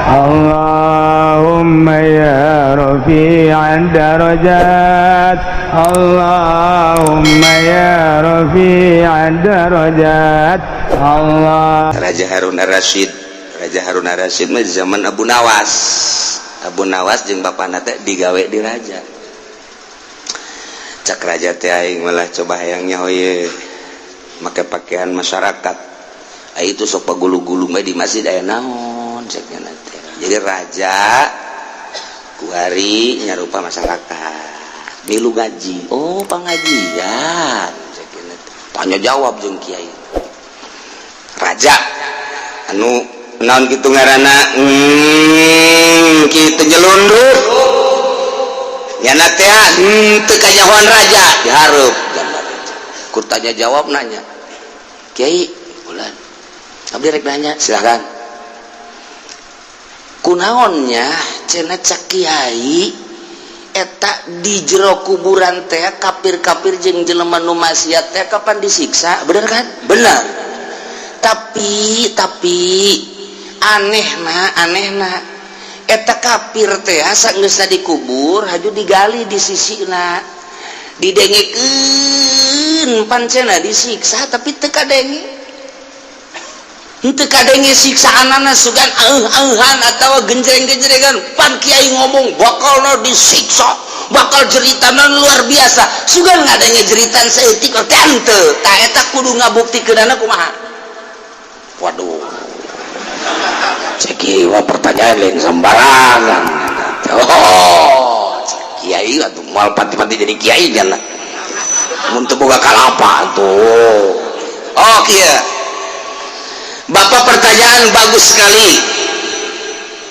اللهم يا رفيع الدرجات، اللهم يا رفيع الدرجات، الله Raja Harun Ar-Rasyid, Raja Harun Ar-Rasyid mah zaman Abu Nawas. Abu Nawas jeung bapana teh digawe di raja. Cak raja teh, aing malah coba hayangnya ye make pakaian masyarakat. Ai itu sok pagulu-gulu mah di masjid aya naon cek nya teh. Jadi raja kuari nyarupa masyarakat milu ngaji. Oh, pengajian cek nya teh. Tanya jawab jeung kiai. Raja anu naon kitu ngaranna, kitu nyelundup nyana teh teu kanyahoan raja dihareup gambar raja. Kur tanya jawab nanya, "Kiai bulan, abdi rek nanya." "Silakan." "Kunaonnya cenah cak kiai eta di jero kuburan teh kafir-kafir jeung jelema nu maksiat teh kapan disiksa, bener kan?" "Bener, tapi anehna, anehna eta kafir teh sanggeusna dikubur haju digali di sisina, didengekeun pan cenah disiksa, tapi teu kadenge, henteu kadenge siksaanana, sugan auh-auhan atawa genjreng-genjrengan. Pan kiai ngomong bakalna disiksa, bakal jeritana luar biasa, sugan ngadenge jeritan saeutik teh henteu. Tah, eta kudu ngabuktikeunana kumaha?" Waduh, cek kiai mah pertanyaan lain sembarangan. Oh, cek kiai atuh moal pati-pati jadi kiai nya mun teu boga kalapa tuh. "Oh kieu, Bapak, pertanyaan bagus sekali.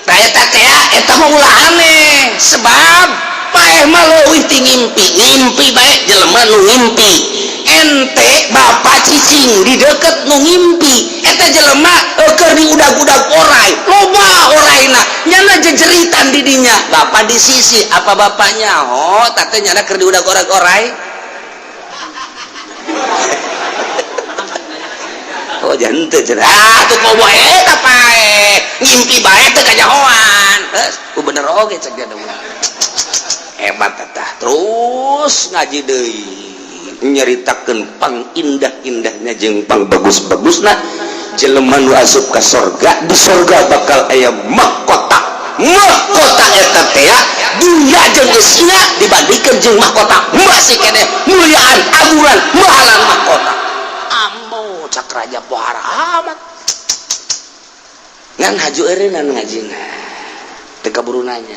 Nah, eta teh eta mah ulah aneh, sebab paeh mah leuwih ti ngimpi. Ngimpi bae jelema nu ngimpi. Ente bapak cicing di deket nu ngimpi, eta jelema keur diudag-udag orai, loba oraina, nyana jejeritan di dinya. Bapak di sisi, apa bapaknya? Oh, tate nyana keur diudag orai-orai." Oh, jangan teu. Ah, tuh komo eta paeh ngimpi bae teu kanyahoan. Geus, bener oge cek dia. Hebat eta. Terus ngaji deui, nyaritakeun pang indah-indahnya jeung pang bagus-bagusna jelema nu asup ka sorga. Di sorga bakal aya mahkota. Mahkota eta teh dunya jeung eusina dibandingkeun jeung mahkota masih keneh muliaan, aguran, mahalan mahkota. Ambo, cak raja, pohara amat ngan haju eureunnan ngajina, teu kaburu nanya.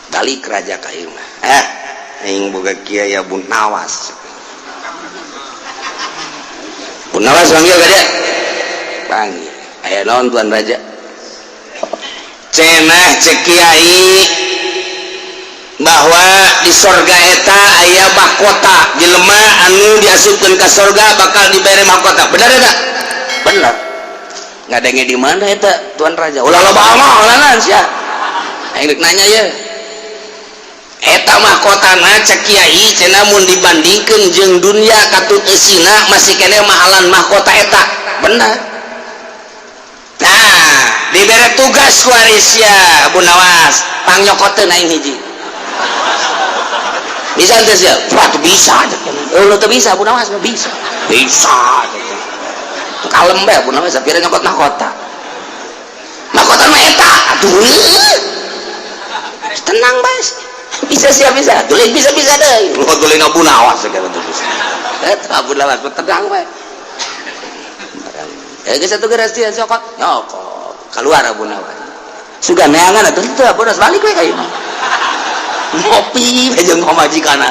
Balik raja ka imah, "Eh, aing boga kiai Abu Nawas. Abu Nawas, panggil ka dia." Panggil. "Aya naon, tuan raja?" "Cenah cek kiai bahwa di sorga eta aya mahkota, jelema anu diasupkeun ka sorga bakal dibere mahkota, benar eta?" "Benar." "Ngadenge di mana eta, tuan raja?" "Ulah loba omong sia, aing rek nanya ye. Eta mahkotana cek kiai cenah mun dibandingkeun jeung dunia katut eusina masih keneh mahalan mahkota eta, benar? Nah, dibere tugas ku sia Abu Nawas, pangnyokotkeun aing hiji, bisa teu sia?" "Wah, tuh bisa." "Oh, lu tuh bisa, Abu Nawas bisa." "Bisa." Kalem bae Abu Nawas, sapira nyokot mahkota. Mahkota mah eta atuh, tenang bae. "Bisa sih, bisa tulis, bisa, bisa deh lu tulis Abu Nawas segala tuh bisa." Eta Abu Nawas tenang bae. Eh, geus atuh, geus dia cokot, nyokot, keluar Abu Nawas. Sugan neangan atuh teu, Abu Nawas balik we ka imah, ngopi we jeung pamajikan.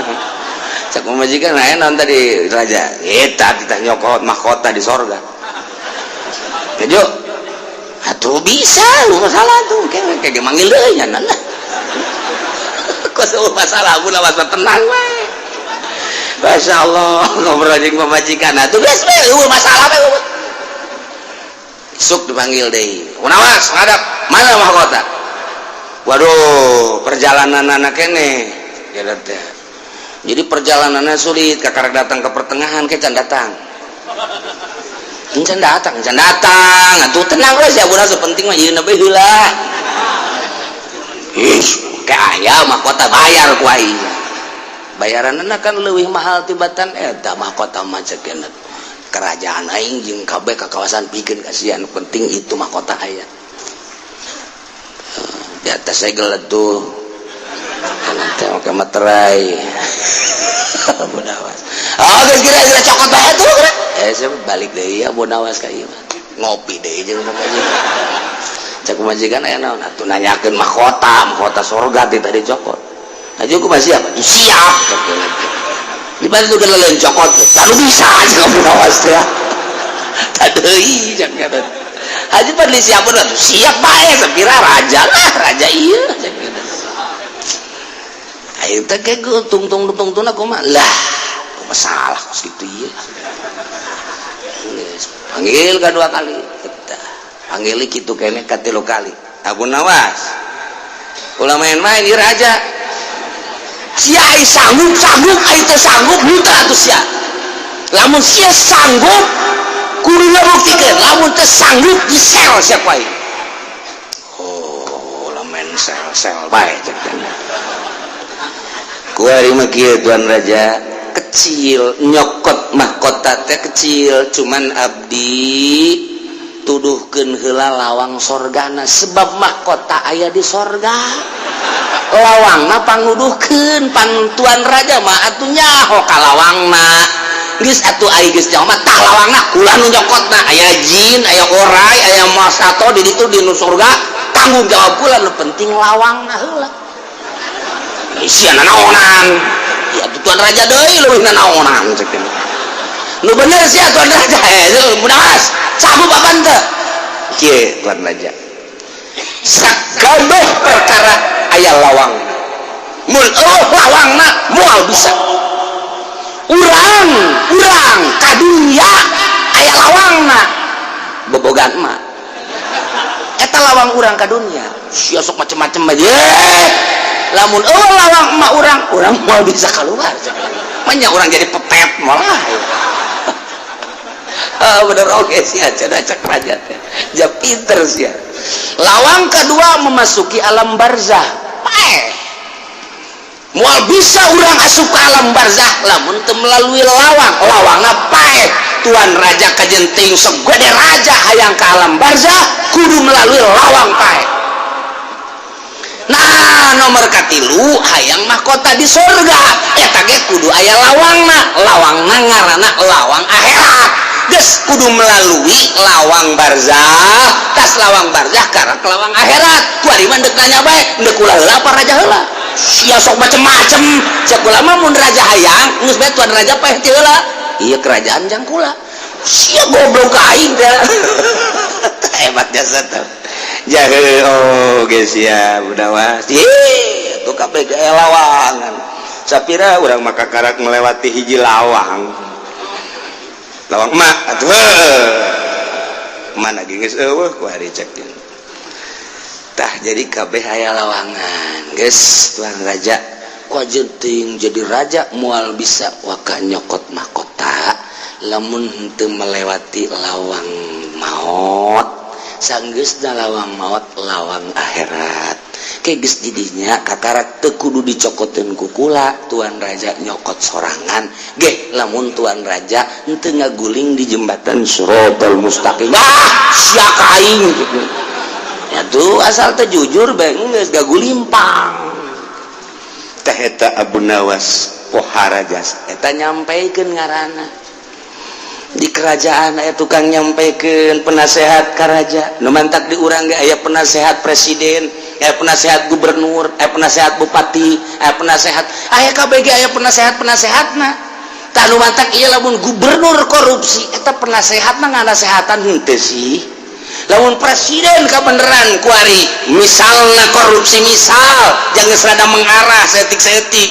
Cak pamajikan, "Aya naon tadi, raja?" "Eta kita nyokot mahkota di sorga." "Kejo atuh, bisa lu masalah tuh kayak kayak manggil deui nya nah." Kok semua masalah Abu Nawas tenang we. Masya Allah, ngobrol jeung pamajikan atuh geus we, eueuh masalah we. Isuk dipanggil deui. "Nawas, ngadap, mana mahkota?" "Waduh, perjalanan anak ini ya teh. Jadi perjalanannya sulit, kakak datang ke pertengahan, ke can datang." Encan datang, encan datang. Atuh tenang we sia, budak penting mah ieu bae heula. Ih, kayak aya mahkota, bayar ku aing. Bayaranna kan leuwih mahal tibatan eta mahkota mah, cek kerajaan aing jeung kabeh ka kawasan pikeun kasihan, penting itu mahkota aya. Di atas segel tuh nanti pakai materai. Abu Nawas, oh geus, kira-kira cokot bae tuh kira. Eh, saya balik deui Abu Nawas ka ieu mah, ngopi deui jeung pamajikan. Cek pamajikan, "Aya naon atuh?" "Nanyakeun mahkota, mahkota sorga ti tadi cokot." "Aju kumaha, siap?" "Atuh siap," cek. Di mana tuh lain cokot lalu bisa aja Abu Nawas teh tadi cek kata Haji Padli, "Siap atuh, siap bae sapira raja lah raja ieu," cek. Ayo teh kayak tung tung tung tung, aku mah lah masalah kos gitu ieu. Panggil kedua kali, panggil gitu kene katilu kali. "Abu Nawas, ulah main-main, ieu raja sia. Ai sanggup sanggup, ai teu sanggup henteu atuh sia. Lamun sia sanggup kudu ngabuktikeun, lamun teu sanggup disel sia ku aing." "Oh, lamun sel-sel bae," cek teh. "Kuari mah kieu, tuan raja, kecil nyokot mahkota teh kecil, cuman abdi tuduhkeun heula lawang sorgana, sebab mahkota aya di sorga, lawangna pangnuduhkeun. Pan tuan raja mah atuh nyaho ka lawangna. Geus atuh, ai geus nyaho mah tah lawangna kula nu nyokotna. Aya jin, aya orai, aya masato di ditu di nu surga, tanggung jawab kula, nu penting lawangna heula." "Sia nanaonan ya tuh, tuan raja deui leuwih nanaonan," cek teh. "Nu bener sia, tuan raja." "Eh, mudah sanggup apa teu?" "Kieu, tuan raja, sakabeh perkara aya lawang. Mun eueuh lawangna moal bisa. Urang urang ka dunya aya lawangna, bobogan mah eta lawang urang ka dunya. Sia sok macem-macem aja, lamun eueuh lawang emak urang, urang moal bisa keluar. Manya urang jadi pepet moal." "Ah, bener oke sih," cenah cek raja teh. "Ja pinter sia. Lawang kedua memasuki alam barzah paeh. Moal bisa urang asup ke alam barzah lamun teu melalui lawang, lawangna paeh. Tuan raja kajenting segede raja hayang ke alam barzah kudu melalui lawang paeh. Nah, nomor katilu, hayang mahkota di surga, eta ge kudu aya lawangna, lawangna ngaranna lawang akhirat. Geus kudu melalui lawang barzah, tas lawang barzah karak lawang akhirat. Kuari mah deuk nanya bae, deuk kula heula apa raja heula? Sia sok macem-macem. Cek kula mah mun raja hayang geus bae tuan raja paeh ti heula, ieu kerajaan jang kula. Sia goblok ka aing teh." Hebat jasa teh jahe. Oh geus ya budawas. Ih, tuh kabeh ge lawangan. Sapira urang maka karak melewati hiji lawang, lawang emak atuh mana ge geus eueuh ku hari cek tah. Jadi kabeh aya lawangan. Geus, tuan raja, ku teuing jadi raja moal bisa waka nyokot mahkota lamun henteu melewati lawang maut. Sanggeusna lawang maut, lawang akhirat. Ke geus didinya kakarak teu kudu dicokoteun ku kula, tuan raja nyokot sorangan ge lamun tuan raja henteu ngaguling di jembatan Shiratal Mustaqim. Ah, sia ka aing gitu. Ya tuh, asal teh jujur bae geus gagulimpang teh. Eta Abu Nawas pohara jasa eta nyampaikeun ngaranna di kerajaan. Aya tukang nyampaikeun, penasehat ka raja. Nu mantak di urang ge aya penasehat presiden, aya penasehat gubernur, aya penasehat bupati, aya penasehat, aya KBG, aya penasehat penasehatna. Tah, nu mantak ieu lamun gubernur korupsi, eta penasehatna nganasehatan henteu sih? Lamun presiden kabeneran kuari misalna korupsi, misal jangan serada mengarah seetik-seetik,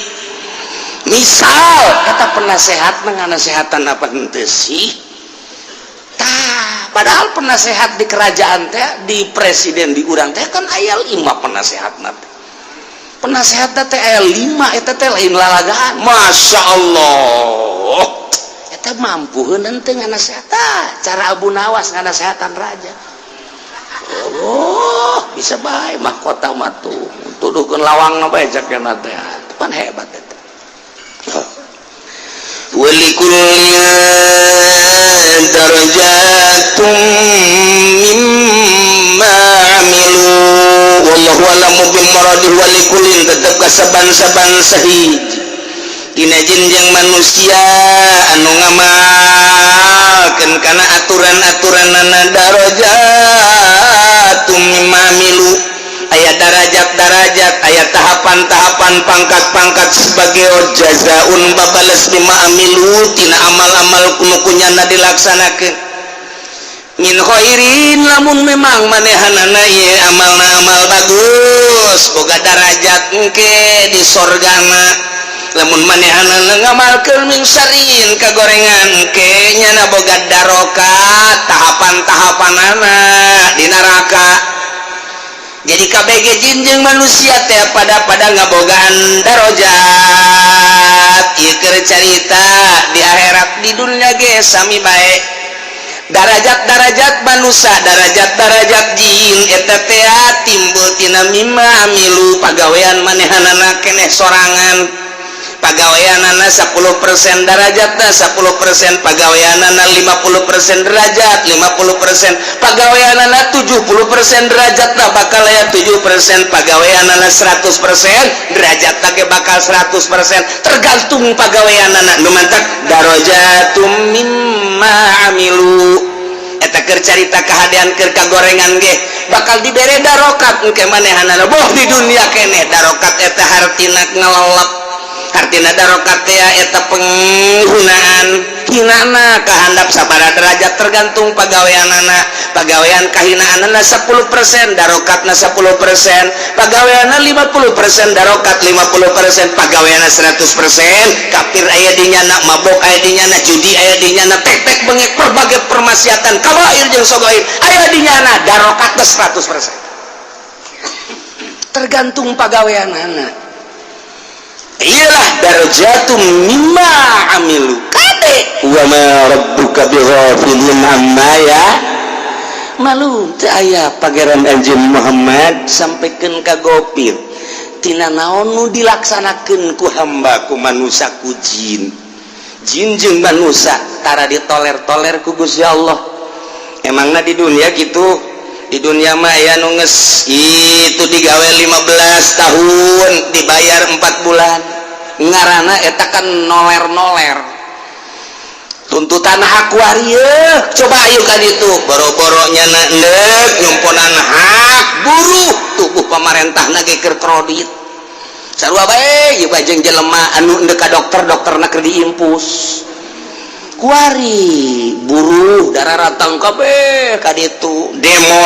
misal kata penasehat nganasehatan apa henteu sih? Tah, padahal penasehat di kerajaan teh, di presiden di urang teh kan aya lima penasehat teh. Penasehat teh aya lima, eta teh lain lalagaan. Masya Allah, eta Eta mampu henteu nganasehatan cara Abu Nawas nganasehatan raja. Oh, bisa bae mahkota mah tuh tuduhkeun lawang bae cek teh. Pan hebat eta. ولكل درجات مما عملوا والله أعلم بمراده. ولكل tetep kasaban-saban sahiji dina jin jeung manusia anu ngamalkeun kana aturan-aturanana, درجات مما عملوا, aya darajat-darajat, aya tahapan-tahapan, pangkat-pangkat sebagai جزاء babales بما عملوا tina amal-amal nu ku nyana dilaksanakeun, من خير lamun memang manehanana ieu amalna amal bagus, boga darajat engke di sorgana. Lamun manehanana ngamalkeun من شر kagorengan, engke nyana boga darokat, tahapan-tahapanana di neraka. Jadi KBG jin jeung manusia teh pada pada ngabogaan darajat. Ieu keur carita di akhirat. Di dunia ge sami bae, darajat-darajat manusia, darajat-darajat jin eta teh timbul tina مما عملوا, pagawean manehanana keneh sorangan. Pagaweanana 10% darajatna 10%, pagaweanana 50% derajat 50%, pagaweanana 70% derajatna bakal aya 7%, pagaweanana 100% derajatna ge bakal 100%, tergantung pagaweanana. Nu mantak درجات مما عملوا. Eta keur carita kahadean. Keur kagorengan ge bakal dibere darokat engke manehanana, boh di dunia keneh. Darokat eta hartina ngelelep, hartina darokat teh eta penggunaan hinana kahandap sabara derajat tergantung pagaweanana. Pagawean kahinaanana 10%, darokatna 10%. Pagaweanna 50%, darokat 50%. Pagaweanna 100%, kafir aya di nyana, mabok aya di nyana, judi aya di nyana, tek-tek bengek, berbagai permaksiatan kabair jeung sogoir aya di nyana, darokatna 100%, tergantung pagaweanana. Iyalah درجات مما عملوا. Kade وما ربك بغافل عما يعملون. Teu aya Pangeran anjeun Muhammad sampaikan ka gopir tina naon nu dilaksanakeun ku hamba, ku manusia, ku jin. Jin jeung manusia tara ditoler-toler ku Gusti Allah. Emangna di dunia gitu? Di dunia mah aya nu geus itu digawe 15 tahun dibayar 4 bulan, ngaranna eta kan noler-noler tuntutan hak waria. Coba ayo kan itu boro-boro nyana endek nyumponan hak buruh, tubuh pamarentah ge keur kredit sarua bae ieu jeung jelema anu endek ka dokter, dokterna keur diimpus. Kuari buruh darah ratang kabeh ka ditu demo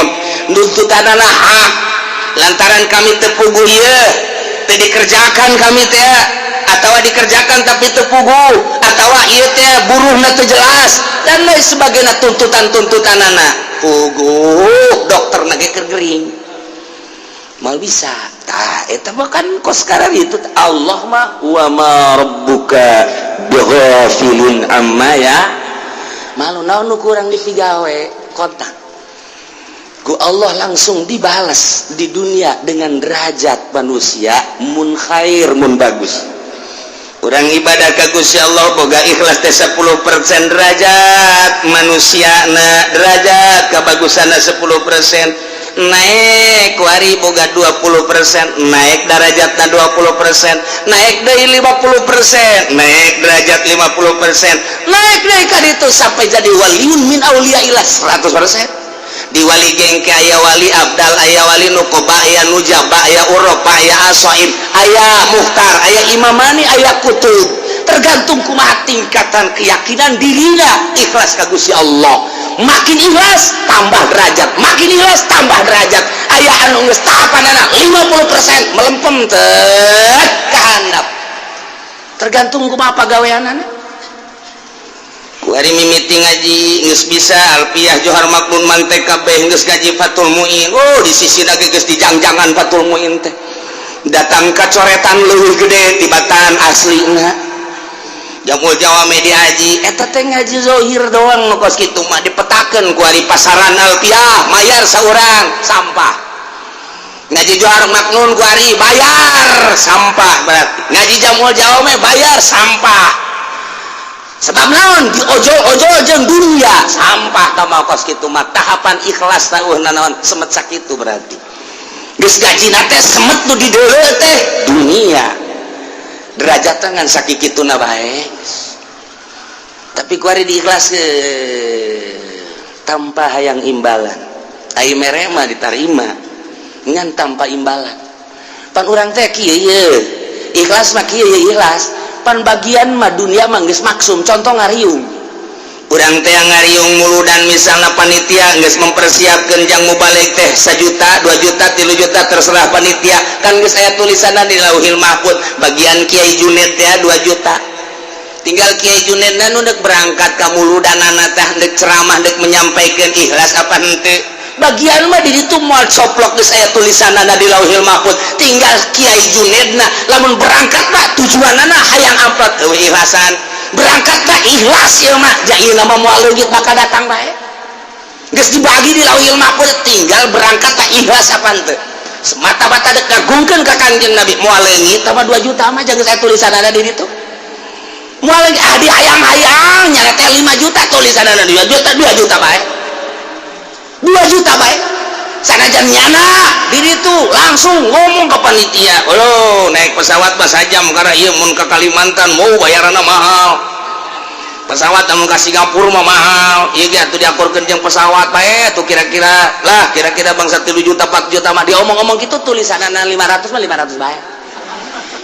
nuntutanana hak lantaran kami teu puguh ieu, teu dikerjakan kami teh, atau dikerjakan tapi teu puguh, atau ieu teh buruhna teu jelas dan lain sebagainya. Tuntutan-tuntutanana puguh, dokterna ge keur gering, mal bisa. Tah, eta mah kan kos sekarang itu Allah mah وما ربك بغافل عما يعملون. Naon nu kurang dipigawe, kontak ku Allah langsung dibalas di dunia dengan derajat manusia mun khair, mun bagus. Urang ibadah ka Gusti Allah boga ikhlas teh 10% derajat manusia na, derajat kebagusanna 10%, naik kuari boga 20%, naik derajatna 20%, naik dari 50%, naik derajat 50%, naik naik kan itu sampai jadi ولي من أولياء الله 100%. Di wali gengke aya wali abdal, aya wali nukoba, aya nujaba, aya uropa, aya asoib, aya muhtar, aya imamani, aya kutub, tergantung kumaha tingkatan keyakinan dirinya ikhlas ka Gusti Allah. Makin ikhlas tambah derajat, makin ikhlas tambah derajat. Aya anu geus tahapanana 50% melempem teh kahandap, tergantung kumaha pagaweanana. Kuari mimiti ngaji geus bisa alfiah, johar, maknun, mantek kabeh, geus ngaji Fathul Muin. Oh, di sisi lagi geus dijangjangan Fathul Muin teh, datang ka coretan leuwih gede tibatan aslina. Jamul Jawame diaji. Eta teh ngaji zohir doang. Nu kos kitu mah dipetakeun ku ari pasaran alfiah, mayar saurang, sampah. Ngaji Johar Maknun ku ari bayar, sampah. Berarti ngaji Jamul Jawame bayar, sampah. Sebab naon? Di ojol-ojol jeung dunia, sampah. Tah, kos kitu mah tahapan ikhlas tah naon, semet sakitu. Berarti geus gajina teh semet nu di deuleu teh dunia, derajat ngan sakikituna bae. Tapi kuari diikhlas ke tanpa hayang imbalan, ai mere mah ditarima ngan tanpa imbalan. Pan urang teh kieu ye, ikhlas mah kieu ye, ikhlas pan bagian mah dunia mah geus maksum. Contoh ngariung, urang teh ngariung muludan, misalnya panitia geus mempersiapkan jang mubalig teh 1 juta, 2 juta, 3 juta, terserah panitia. Kan geus aya tulisanna di Lauhil Mahfud, bagian Kiai Junet ya 2 juta. Tinggal Kiai Junet nu dek berangkat ka muludanana teh, dek ceramah, dek menyampaikan, ikhlas apa henteu. Bagian mah di ditu moal coplok, geus aya tulisanna di Lauhil Mahfud. Tinggal Kiai Junedna lamun berangkat mah tujuanana hayang amplop, eueuh ikhlasan. Berangkat mah ikhlas ya mah, ja ieu mah moal leungit, maka datang bae. Geus dibagi di Lauhil Mahfud, tinggal berangkat tak ikhlas apa henteu, semata-mata dek ngagungkeun ka Kanjeng Nabi. Moal leungit mah 2 juta mah, jangan saya tulisan ada di ditu moal leungit. Ah, di hayang-hayang nyana teh 5 juta, tulisan ada 2 juta, 2 juta bae, 2 juta bae. Sanajan nyana di ditu langsung ngomong ke panitia, "Oh, naik pesawat mah sajam, karena ieu mun ke Kalimantan mau bayaranna mahal, pesawat namun ke Singapura mah mahal. Ieu ge atuh diakurkeun jeung pesawat bae tuh, kira-kira lah, kira-kira bangsa 3 juta, 4 juta mah." Diomong-omong gitu, tulisanana 500 mah 500 bae,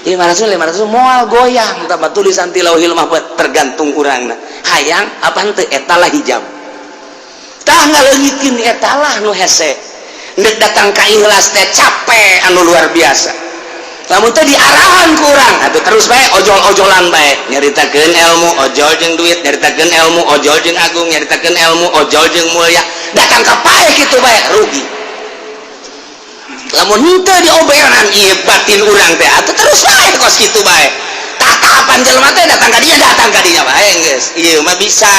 500 mah 500, moal goyang. Tambah tulisan ti Lauhil Mahfud, tergantung urangna hayang apa henteu. Eta lah hijab tah, ngaleungitkeun eta lah nu hese. Ndek datang ka ikhlas teh capek anu luar biasa. Lamun teh diarahan ku urang atuh terus bae ojol-ojolan bae, nyaritakeun ilmu ojol jeung duit, nyaritakeun ilmu ojol jeung agung, nyaritakeun ilmu ojol jeung mulia, datang ka pae kitu bae, rugi. Lamun henteu dioberan ieu batin urang teh, atuh terus bae kos kitu bae. Tah, tahapan jelema teh datang ka dinya, datang ka dinya bae, geus ieu mah bisa.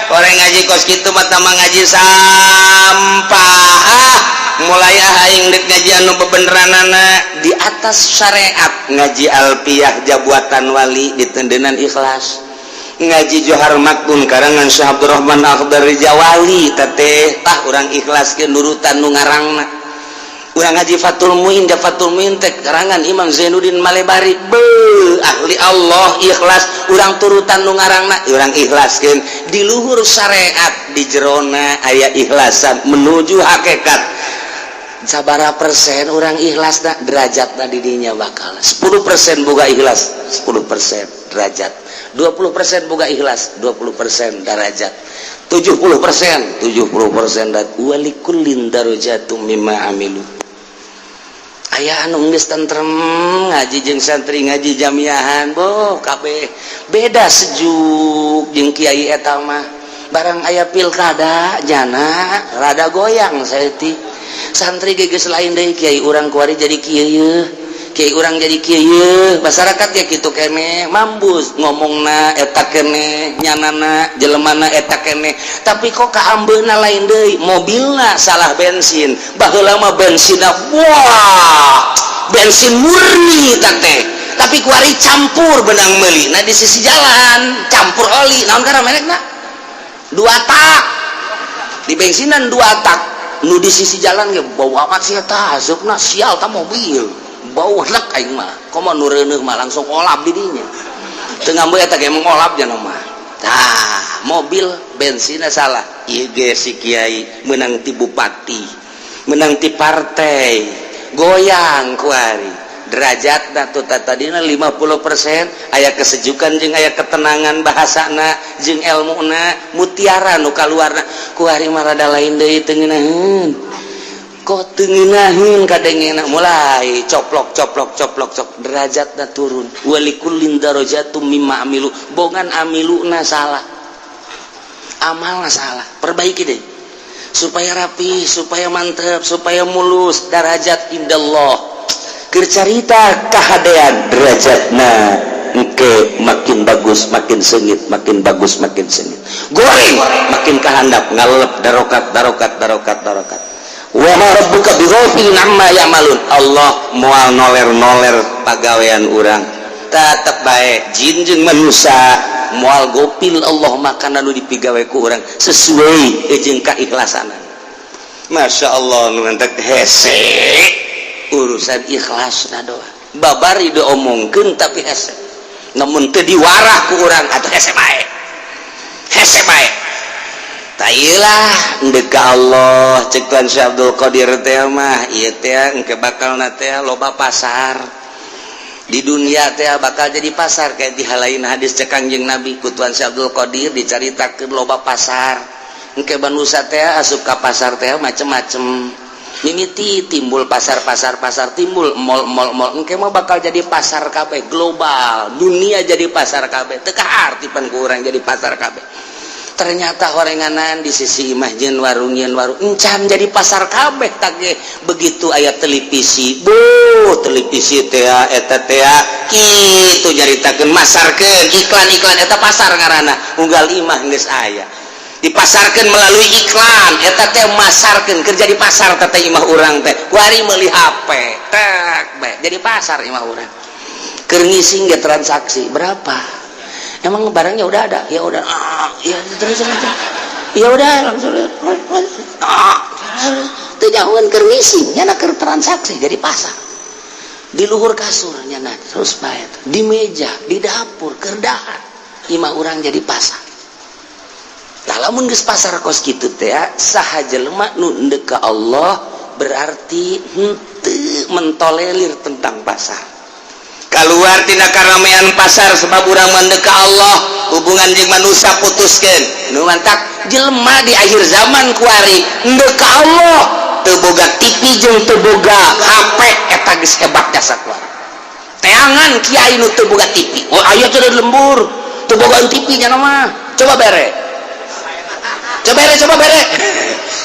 Orang ngaji kos kitu mah tambah ngaji sampah. Ah, mulai ah, aing dek ngaji anu bebeneranana di atas syariat, ngaji alpiyah jabuatan wali ditendenan ikhlas, ngaji Johar Maknun karangan Syekh Abdurrahman Akhdar Jawali teteh. Tah, urang ikhlas ke nurutan nu ngarangna. Urang ngaji Fathul Muin, da Fathul Muin teh karangan Imam Zainuddin Malebari, be ahli Allah, ikhlas urang turutan nu ngarangna, urang ikhlaskeun di luhur syariat, di jerona aya ikhlasan menuju hakikat. Sabara persen orang ikhlas dah derajat di dinya bakal 10% boga ikhlas, 10% derajat, 20% boga ikhlas, 20% derajat, 70%, 70%. Dat walikullin darajatum mimma amilu. Aya anu geus tentrem ngaji jeung santri, ngaji jamiahan, boh kabeh beda, sejuk jeung kiai eta mah. Barang aya pilkada jana rada goyang saeutik, santri geus lain deui, kiai urang kuari jadi kieu ye, kiai urang jadi kieu ye, masyarakat ya kitu kene, mambus ngomongna eta kene, nyanana jelemana eta kene. Tapi kok kaambeuna lain deui, mobilna salah bensin. Baheula mah bensinna, wah, bensin murni teh, tapi kuari campur benang meuli. Nah, di sisi jalan campur oli naon karena merekna dua tak di bensinan, dua tak nu di sisi jalan ge bau amat sih eta, asupna sial. Ta mobil bau enak, aing mah komo nu reuneuh mah langsung olap di dinya, teu ngambeul eta ge emang olap jana mah. Tah, mobil bensinnya salah. Ieu ge si kiai menang ti bupati, menang ti partai, goyang kuari derajat. Tuh, tadina 50% aya kesejukan jeung aya ketenangan bahasana jeung ilmuna, mutiara nu kaluarna. Kuari mah rada lain deui, teu ngeunaheun, kok teu ngeunaheun kadengena, mulai coplok coplok coplok cok, derajatna turun. Walikullin darajatum mimma amilu, bongan amiluna salah, amalna salah. Perbaiki deh supaya rapi, supaya mantep, supaya mulus derajat indallah. Keur carita kahadean, derajatna Engke makin bagus makin sengit, makin bagus makin sengit, goreng makin kehandap, ngalep darokat darokat darokat darokat. Wa ma rabbuka bighafilin amma ya'malun. Allah moal noler-noler pagawean urang, tetep bae jin jeung manusia moal gopil. Allah makanan nu dipigawe ku urang sesuai jeung keikhlasanan. Masya Allah, nu mantak hese urusan ikhlas na doa babari diomongkeun, tapi hese namun teu diwarah ku urang atau hese bae, hese bae. Tailah ndek ka Allah. Cek Tuan Syekh Abdul Qadir teh mah ieu teh engke bakalna teh loba pasar di dunia teh, bakal jadi pasar. Kayak di halain hadis cek Kangjeng Nabi, ku Tuan Syekh Abdul Qadir dicaritakeun loba pasar. Engke manusia teh asup ka pasar teh macem-macem, mimiti timbul pasar-pasar, pasar timbul mall mall mall. Engke mah bakal jadi pasar kabeh, global dunia jadi pasar kabeh. Teu kaharti pan ku urang jadi pasar kabeh. Ternyata horenganan di sisi imah jeung warung, jeung warung encan jadi pasar kabeh. Tage begitu aya televisi, bu televisi teh eta teh kitu nyaritakeun, masarkeun iklan-iklan, eta pasar ngaranna. Unggal imah geus aya, dipasarkan melalui iklan, eta teh masarkeun kerja di pasar. Teh imah urang teh kuari meuli HP tek bae jadi pasar imah urang. Keur ngising ge transaksi berapa, emang barangnya udah ada? Ya udah, ah, ya terus terus, ya udah langsung, ah, teu nyahoeun keur ngising nya keur transaksi jadi pasar. Di luhur kasur nya terus bae, di meja, di dapur keur dahar, imah urang jadi pasar. Nah, lamun geus pasar kos kitu teh, saha jelema nu endek ka Allah berarti henteu mentolerir tentang pasar, keluar tina karamean pasar, sebab urang mendek ka Allah, hubungan jeung manusia putuskeun. Nu mantak jelema di akhir zaman kuari endek ka Allah teu boga TV jeung teu boga HP, eta geus hebat jasa kuari. Teangan kiai nu teu boga TV. Oh, aya teh di lembur teu boga TV nya mah. Coba bere, coba bere, coba bere.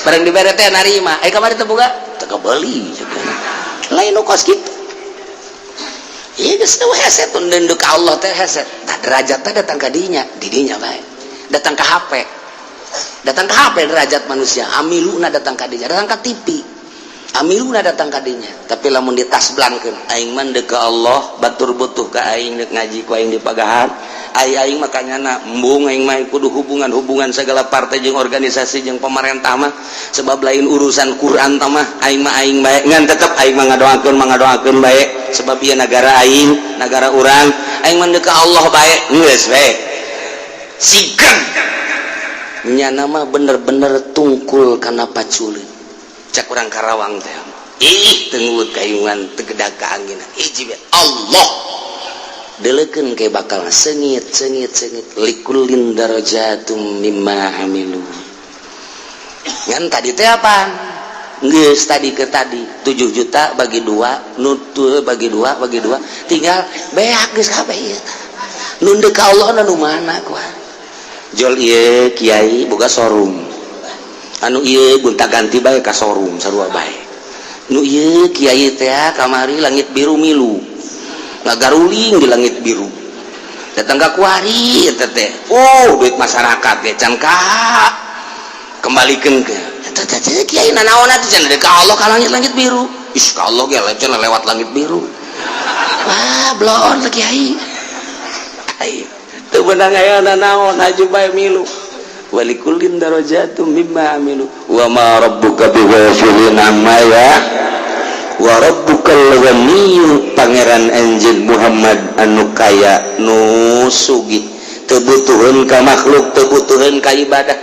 Barang dibere teh narima, eh kamari teu boga, teu kebeli lain nu kos kitu. Iya, geus teu hese tunduk ka Allah teh hese. Tah, derajat teh datang ka dinya, di dinya bae. Datang ke HP. Datang ke HP derajat manusia, amiluna datang ka dinya, datang ka TV. Amiluna datang ka dinya. Tapi lamun ditasblangkeun, aing mah deuk ka Allah, batur butuh ka aing deuk ngaji ku aing di pagahan. Ai aing mah kanyana embung, aing mah kudu hubungan-hubungan segala partai jeung organisasi jeung pemerintah mah, sebab lain urusan Quran tah mah. Aing mah aing bae, ngan tetep aing mah ngadoakeun, mah ngadoakeun bae, sebab ieu negara aing, negara urang. Aing mah deuk ka Allah bae, geus bae. Sigan nyana mah bener-bener tungkul kana paculeun. Cak urang Karawang teh, ih tengut kayungan tegedag ka anginan, hiji bae Allah. Delekeun ke bakal sengit sengit sengit. Likullin darajatum mimma amilu. Ngan tadi teh apa geus tadi ke tadi 7 juta bagi dua, nutul bagi dua, bagi dua, tinggal beak geus kabeh ieu. Nu deuk ka Allah nu mana kuah jol? Ieu kiai boga showroom, anu ieu gonta ganti bae ka showroom, sarua bae. Nu ieu kiai teh kamari langit biru, milu ngagaruling di langit biru, datang ka kuari eta teh, oh duit masyarakat ge can ka kembalikan ke eta teh. Kiai nanaon atuh cenah ka Allah ka langit-langit biru? Ih, ka Allah ge cenah lewat langit biru. Wah, blon teh kiai. Ai teu beunang aya nanaon, haju bae milu. Walikullin darajatum mimma amilu wa ma rabbuka bighafilin amma ya wa rabbukal ghaniyyu. Pangeran anjeun Muhammad anu kaya, nu sugih, teu butuheun ka makhluk, teu butuheun ka ibadah.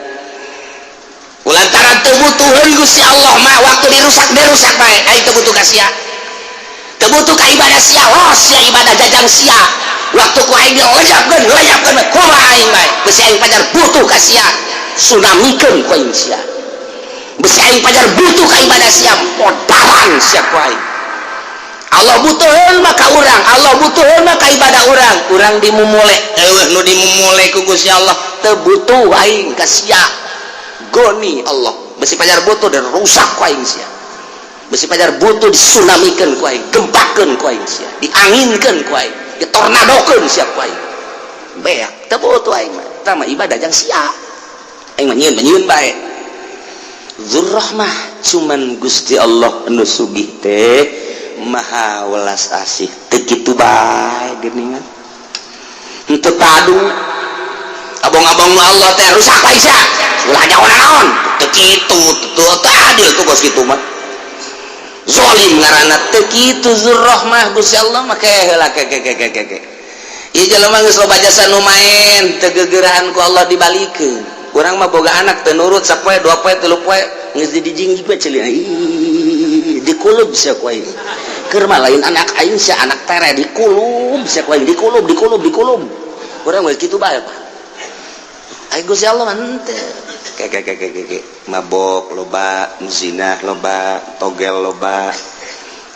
Lantaran teu butuheun Gusti Allah mah, waktu dirusak dirusak bae. Aing teu butuh ka sia, teu butuh ka ibadah sia. Oh, sia ibadah jajang sia, waktu ku aing dilejapkeun, lejapkeun bae, kumaha aing bae. Besi aing pajar butuh ka sia, tsunamikeun ku aing sia. Besi aing pajar butuh ka ibadah sia, modaran sia ku aing. Allah butuheun mah ka urang, Allah butuheun mah ka ibadah urang. Urang dimumule, eueuh nu dimumule ku Gusti Allah. Teu butuh aing ka sia, goni Allah. Besi pajar butuh dan rusak ku aing sia. Besi pajar butuh disunamikeun ku aing, gempakeun ku aing sia, dianginkeun ku aing. Ditornadokeun sia ku aing. Beak, teu butuh aing mah. Tah mah ibadah jang sia. Aing mah nyieun, nyieun bae. Dzurrahmah, cuman Gusti Allah anu sugih teh maha welas asih, teu kitu bae geuningan. Henteu padu abong-abong nu Allah teh rusak bae sia. Ulah nyaho naon. Teu kitu, teu adil tuh kos kitu mah. Zolim ngaranna, teu kitu Dzurrahmah Gusti Allah mah. Ke heula, ke ke ke ke ke. Ieu jelema geus loba jasa nu maen, teu gegerahan ku Allah dibalikeun. Urang mah boga anak teu nurut sapoe, 2 poe, 3 poe, geus didijing juga ceulina. Dikulub sia ku aing. Keur mah lain anak aing sia, anak tere, dikulub sia ku aing, dikulub, dikulub, dikulub. Urang mah kitu bae, Pak. Ai Gusti Allah mah henteu. Ke ke ke ke ke ke. Mabok loba, zina loba, togel loba.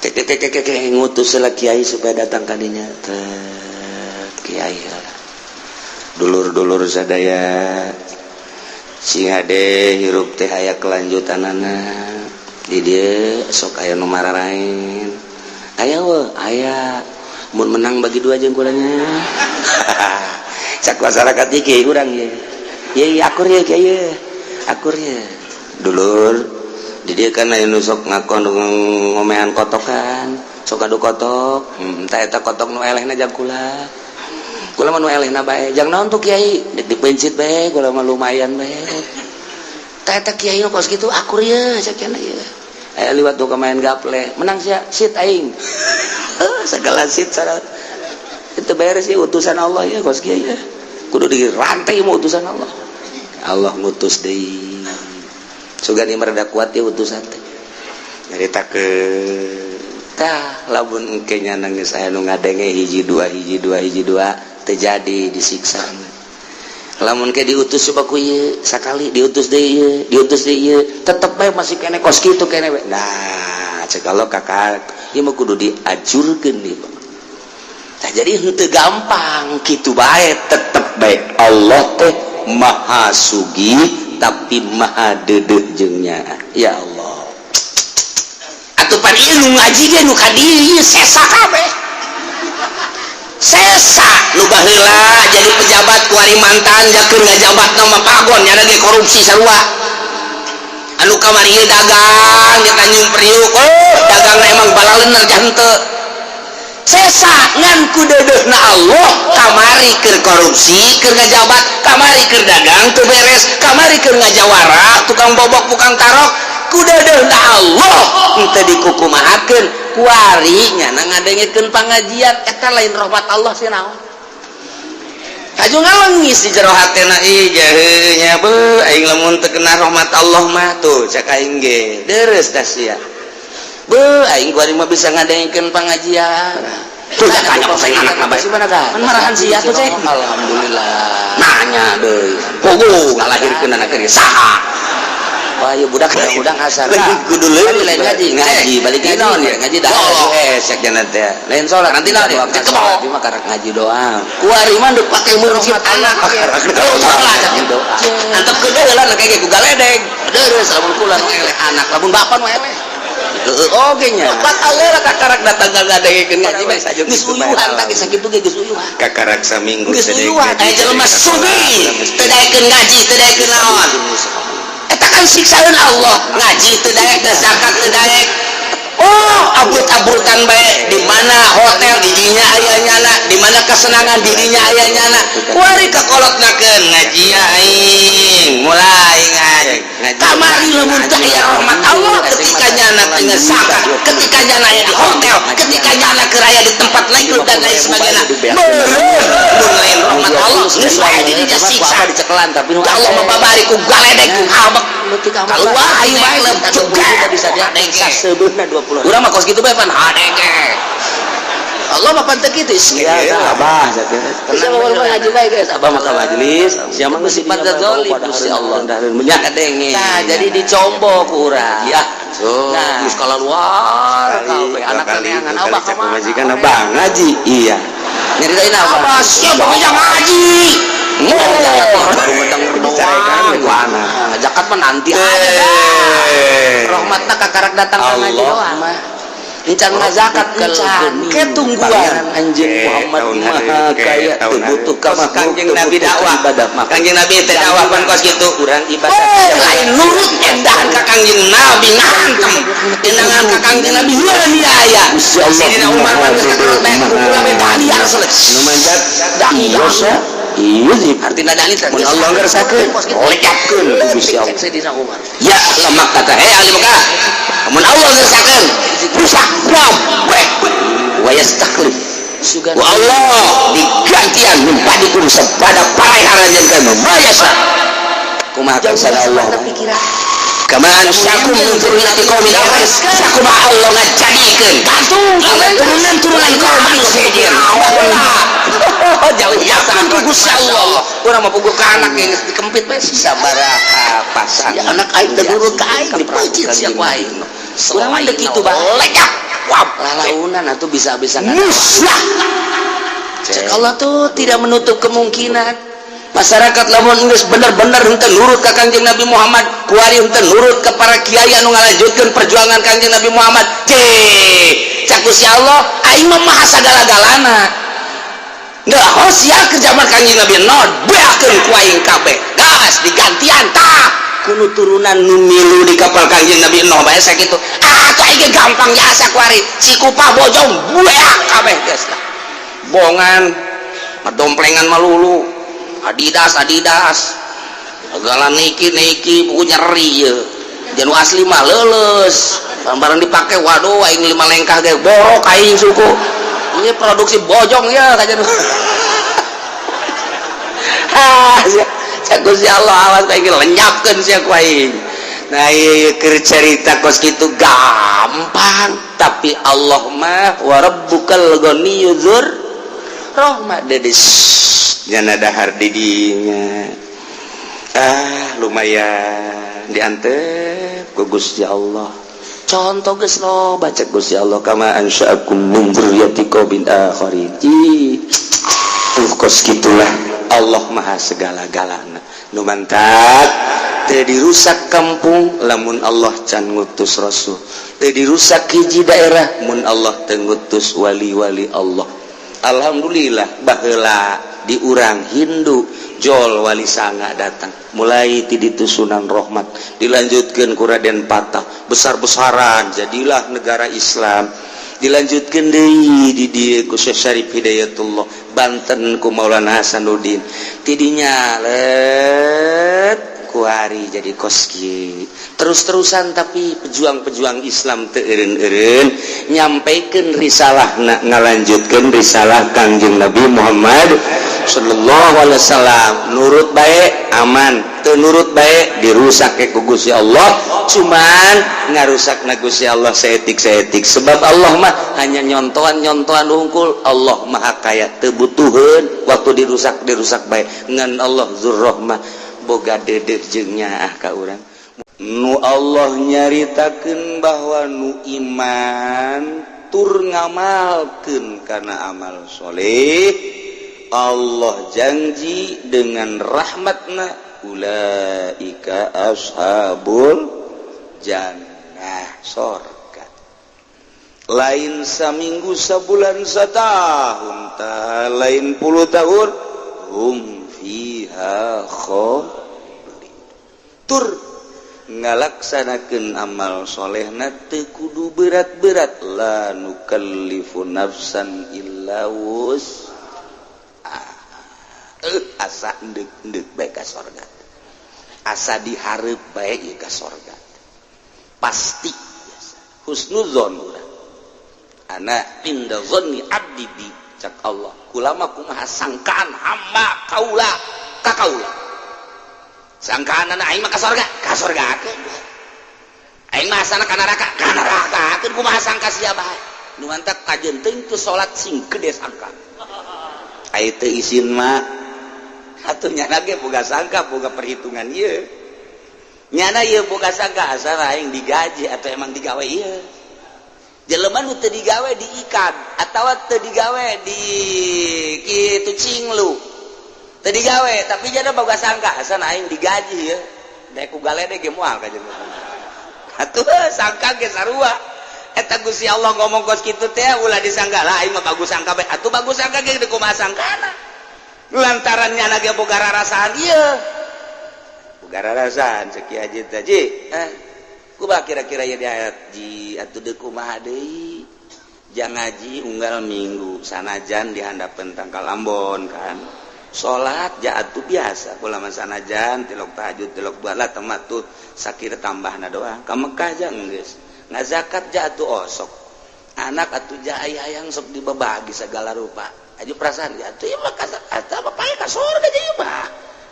Ke ke ke ke ke, ngutus heula kiai supaya datang ka dinya. Teh kiai heula. Dulur-dulur sadaya, sing hade hirup teh aya kelanjutanana. Di dieu sok aya nu mararaen. Aya we, aya. Mun menang bagi dua jeung kulanya. Cak masyarakat ieu kiai urang ye. Ye akur ye kiai ye. Akur ye. Dulur, di dieu kan aya nu sok ngakon ngomean kotokan, sok adu kotok. Tah eta kotok nu elehna jang kula. Kula mah nu elehna bae. Jang naon tuh kiai? Dek dipencit bae, kula mah lumayan bae. Tah eta kiai nu kos kitu akur ye, cak cenah ye. Aya liwat tuh main gaple, menang sia, sit aing. Segala sit syarat. Itu beres ya utusan Allah ya kos kiai ya. Kudu dirantai mau utusan Allah. Allah ngutus deui. Sugan ieu rada kuat ya utusan teh. Nyaritakeun. Tah lamun engke nya nangis aya nu ngadenge hiji dua, hiji dua, hiji dua, teu jadi disiksa. Lamun ke diutus coba ku ieu sakali, diutus deui ieu, diutus deui ieu, tetep bae masih kene kos kitu kene we. Nah, cek Allah kakak, ieu mah kudu diajurkeun ieu. Tah jadi henteu gampang kitu bae, tetep bae Allah teh maha sugih tapi maha deudeuh jeung nyaah. Ya Allah. Atuh pan ieu nu ngaji ge nu ka dieu sesa kabeh. Sesa nu baheula jadi pejabat kuari mantan jakeun ngajabatna mah pagon nyana ge korupsi sarua. Anu kamari ieu dagang di Tanjung Priuk, oh dagangna emang balalener jah henteu. Sesa ngan ku deudeuhna Allah kamari keur korupsi, keur ngajabat, kamari keur dagang teu beres, kamari keur ngajawara, tukang bobok, tukang tarok, ku deudeuhna Allah henteu dikukumahakeun. Kuari nyana ngadengekeun pangajian eta lain rahmat Allah sih naon. Kaju ngalengis di jero hatena, ih jaheuh nya beuh aing lamun teu kena rahmat Allah mah tuh cek aing ge deres dah sia. Beuh aing kuari mah bisa ngadengekeun pangajian. Tuh cak kos aing anak mah bae. Kan marahan sia tuh cek. Alhamdulillah. Nanya deui. Pogo ngalahirkeun anak teh saha? Wah, ieu budak udang hasar. Kudu leuwih lain ngaji, ngaji balik ngaji naon ya, ngaji dah. Cek cenah teh. Lain salat nanti naon ya? Ketemu. Mah karak ngaji doang. Kuari mah deuk pake meuncit anak. Salat doa. Antep ke heula na kayak ku galedeg. Deres lamun kula nu eleh anak, lamun bapak nu eleh. Heeh oge nya. Pak Allah kakarak datang ngadengekeun ngaji bae. Geus uyuhan tah geus sakitu ge geus uyuhan. Kakarak saminggu. Geus uyuhan aya jelema sugih teu daekeun ngaji, teu daekeun naon. Eta kan siksaeun Allah, ngaji teu daek, zakat teu daek. Oh, abut-abutan bae, di mana hotel didinya aya nyana, di mana kesenangan dirinya aya nyana. Kuari kakolotnakeun ngaji aing, mulai ngaji. Kamari lamun teu aya rahmat Allah ketika nyana teu zakat, ketika nyana aya di hotel, ketika nyana keur aya di tempat naik dan lain sebagainya. Meureun mun lain rahmat Allah geus wae dirinya siksa. Dicekelan tapi Ya Allah mah babari ku galedeg ku habek. Keluar aing bae juga bisa dia sasebeuna 20. Urang mah kos kitu bae pan hadege. Allah mah pan teu kitu. Iya, abah. Tenang ngaji bae guys. Abah mah ka majelis, sia mah geus sifat zalim Gusti Allah. Banyak kadenge. Nah, jadi dicombo ku urang. Ya. Nah, geus keluar kabeh anak neangan abah ka mana? Majikan abah ngaji. Iya. Nyeritain abah. Abah siapa yang ngaji? Doang. Zakat mah nanti aja dah. Rahmatna kakarak datang ka ngaji Allah doang. Mah Encan ngazakat, encan ke tungguan. Anjeun Muhammad maha kaya, teu butuh ka makhluk. Kangjeng Nabi dakwah. Ibadah mah. Kangjeng Nabi teh dakwah pan kos kitu. Urang ibadah. Oh, lain nurut edahan ka Kangjeng Nabi, ngantem tindangan ka Kangjeng Nabi, heueuh dia aya. Gusti Allah. Sidina Umar mah geus kakerot bae, kula we dali ya Rasul. Nu manjat Dali. dosa iya. Artina dali teh mun Allah ngersakeun, lenyapkeun ku Gusti Allah. Sidina Umar. Ya lemak kata, hei ahli Mekah, mun Allah ngersakeun rusak kabeh, wa yastakhlif Sugan. wa Allah digantian min ba'dikum sabada parai aranjeun kamu ma yasha. Kumaha karsana Allah? Pikiran. Kama ansyakum min dzurriyyati qaumin akhar, sakumaha Allah ngajadikeun turunan-turunan kaum anu sejen. Jauh Yakin ku Gusti Allah. Urang mah puguh ka anak yang geus dikempit we. Sabaraha pasang Ya anak aing teh nurut ka aing, dipeuncit sia ku aing. Urang mah deuk kitu bae, lenyap wab. Lalaunan atuh bisa-bisa. Musnah. Cek Allah tuh tidak menutup kemungkinan. Masyarakat lamun geus bener-bener henteu nurut ka Kangjeng Nabi Muhammad kuari, henteu nurut ka para kiai anu ngalanjutkeun perjuangan Kangjeng Nabi Muhammad, cek cak Gusti Allah, aing mah maha sagala-galana. Nggak sia ke zaman Kangjeng Nabi Nuh, beakeun ku aing kabeh, gas digantian tah kuno turunan nu milu di kapal Kangjeng Nabi Nuh bae sakitu. Ah, tuh aing ge gampang jasa kuari Cikupa Bojong beak kabeh, geus lah. Bongan madomplengan malulu Adidas Adidas segala, Nike Nike, buku nyeri ya. Janu asli mah leuleus barang dipake. Waduh, aing lima lengkah ge borok aing suku. Ini produksi bojong ya kajian. Ah sia, cek Gusti Allah, awas aing lenyapkeun sia ku aing. Nah, ieu keur cerita kos kitu gampang, tapi Allah mah wa rabbukal ghaniyyu dzur rahmah. Dedes nyana dahar didinya, ah lumayan diantep ku Gusti Allah. Contoh geus loba, cek Gusti Allah, kama ansya'akum min dzurriyyati qaumin akharin. Ih, kos gitulah Allah maha segala-galana. Nu mantak teu dirusak kampung lamun Allah can ngutus rasul, teu dirusak hiji daerah mun Allah teu ngutus wali-wali Allah. Alhamdulillah, baheula di urang Hindu jol Wali Sanga datang, mulai ti ditu Sunan Rahmat, dilanjutkan ku Raden Patah, besar-besaran jadilah negara Islam. Dilanjutkan deui di dieu ku Syekh Syarif Hidayatullah, Banten ku Maulana Hasanuddin, tidinya let kuari jadi koski terus-terusan. Tapi pejuang-pejuang Islam teu eureun-eureun nyampaikan risalah, nak ngalanjutkeun risalah Kangjeng Nabi Muhammad sallallahu alaihi wasallam. Nurut baik aman, teu nurut baik dirusak ke ku Gusti Allah. Cuman ngarusak na Gusti Allah saeutik-saeutik, sebab Allah mah hanya nyontohan-nyontohan hungkul. Allah maha kaya, teu butuheun. Waktu dirusak, dirusak baik ngan Allah dzurrahmah, boga dedek jeung nyaah ka urang. Nu Allah nyaritakeun bahwa nu iman tur ngamalkeun kana amal soleh, Allah janji dengan rahmatna, ulaika ashabul jannah, sorga. Lain saminggu, sabulan, satahun ta, lain puluh tahun, hum fiha khalid. Tur ngalaksanakeun amal solehna teu kudu berat-berat, la nukallifu nafsan illa wus asa ndek-ndek bae ka sorga, asa dihareup bae ieu ka sorga pasti. Husnuzon urang, ana inda zanni abdi bi, cak Allah, kulama kumaha sangkaan hamba kaula ka kaula. Sangkaan anak aing mah ka sorga, ka sorgakeun. Aing mah asana ka neraka, ka nerakakeun. Kumaha sangka sia bae. Nu mantak kajeun teuing teu salat sing gede sangka. Ai teu isin mah atuh nyana ge boga sangka, boga perhitungan ieu. Nyana ieu boga sangka asal aing digaji atau emang digawe ieu. Jelema nu teu digawe diikat atawa teu digawe di kitu cinglu. Teu digawe tapi jana boga sangka asal aing digaji ya. Daek ku galede ge moal ka jelema. Atuh sangka ge sarua. Eta Gusti Allah ngomong kos kitu teh ulah disangka lah aing mah bagus sangka bae. Atuh bagus sangka ge kumaha sangkana. Lantaran nyana ge boga rarasaan ieu. Boga rarasaan cek Kiai Haji teh ji. Kumaha kira-kira ieu di ayat ji atuh deuk kumaha deui. Jang ngaji unggal minggu sanajan di handapeun tangkal Ambon kan. Salat ja atuh biasa kula mah sanajan tilok tahajud tilok bala tematut sakira tambahna doang. Ka Mekah ja geus. Ngazakat jatuh osok anak atuh jaya yang sok dibebagi segala rupa aju perasaan jatuh ya mah kata bapaknya ka surga jadi mah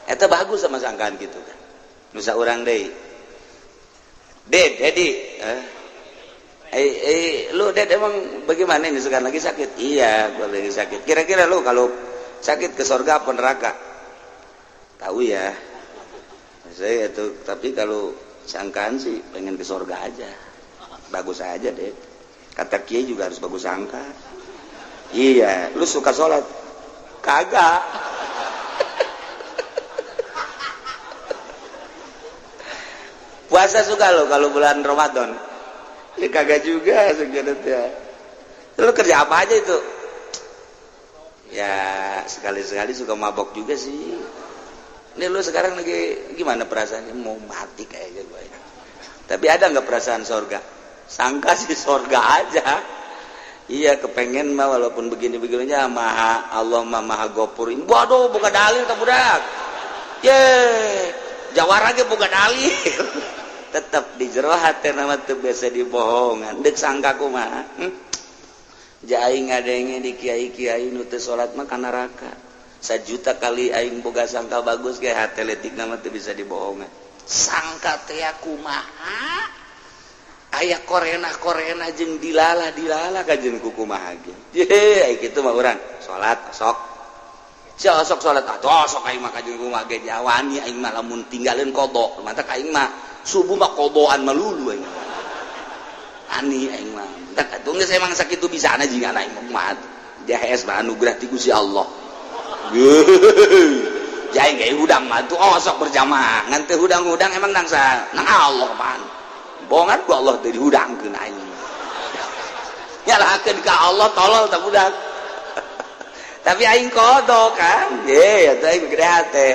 eta bagus sama sangkaan gitu kan nusa urang deui Ded Dedi lu Ded emang bagaimana ini sekarang lagi sakit? Iya gua lagi sakit. Kira-kira lu kalau sakit ke surga apa neraka? Tahu ya saya itu, tapi kalau sangkaan sih pengen ke surga aja. Bagus aja deh, kata kiai juga harus bagus sangka. Iya, lu suka sholat? Kagak. Puasa suka lo kalau bulan Ramadan? Ya, kagak juga sebenarnya. Lu kerja apa aja itu? Ya sekali-sekali suka mabok juga sih. Ini lu sekarang lagi gimana perasaannya? Mau mati kayaknya gue. Tapi ada nggak perasaan sorga? Sangka sih sorga aja. Iya kepengen mah walaupun begini-begininya maha Allah mah maha gopur. Waduh buka dalil tak budak. Ye, jawara ge buka dalil. Tetep di jero hate nama teu biasa dibohongan. Deuk sangka kumaha? Ja aing ngadenge di kiai-kiai nu teu salat mah ka neraka. Sajuta kali aing boga sangka bagus ge hate leutikna mah teu bisa dibohongan. Sangka teh kumaha? Aya korena-korena jeung dilalah-dilalah kajeun kumaha ge. Ye, ai kitu mah urang salat sok. Sia sok salat atuh sok aing mah kajeun kumaha ge jawani aing mah lamun tinggalin qada. Mata aing mah subuh mah qadaan melulu aing. Ani aing mah. Entak atuh geus emang sakitu bisana jigana aing mah kumaha. Jahes mah anugerah ti Gusti Allah. Jaing ge hudang mah atuh sok berjamaah. Ngan teu hudang-hudang emang nang sa nang Allah apaan. Bohongan ku Allah teu dihudangkeun aing. Nyalahkeun ka Allah tolol tak budak. Tapi aing kodok kan. Ye, eta aing gede hate.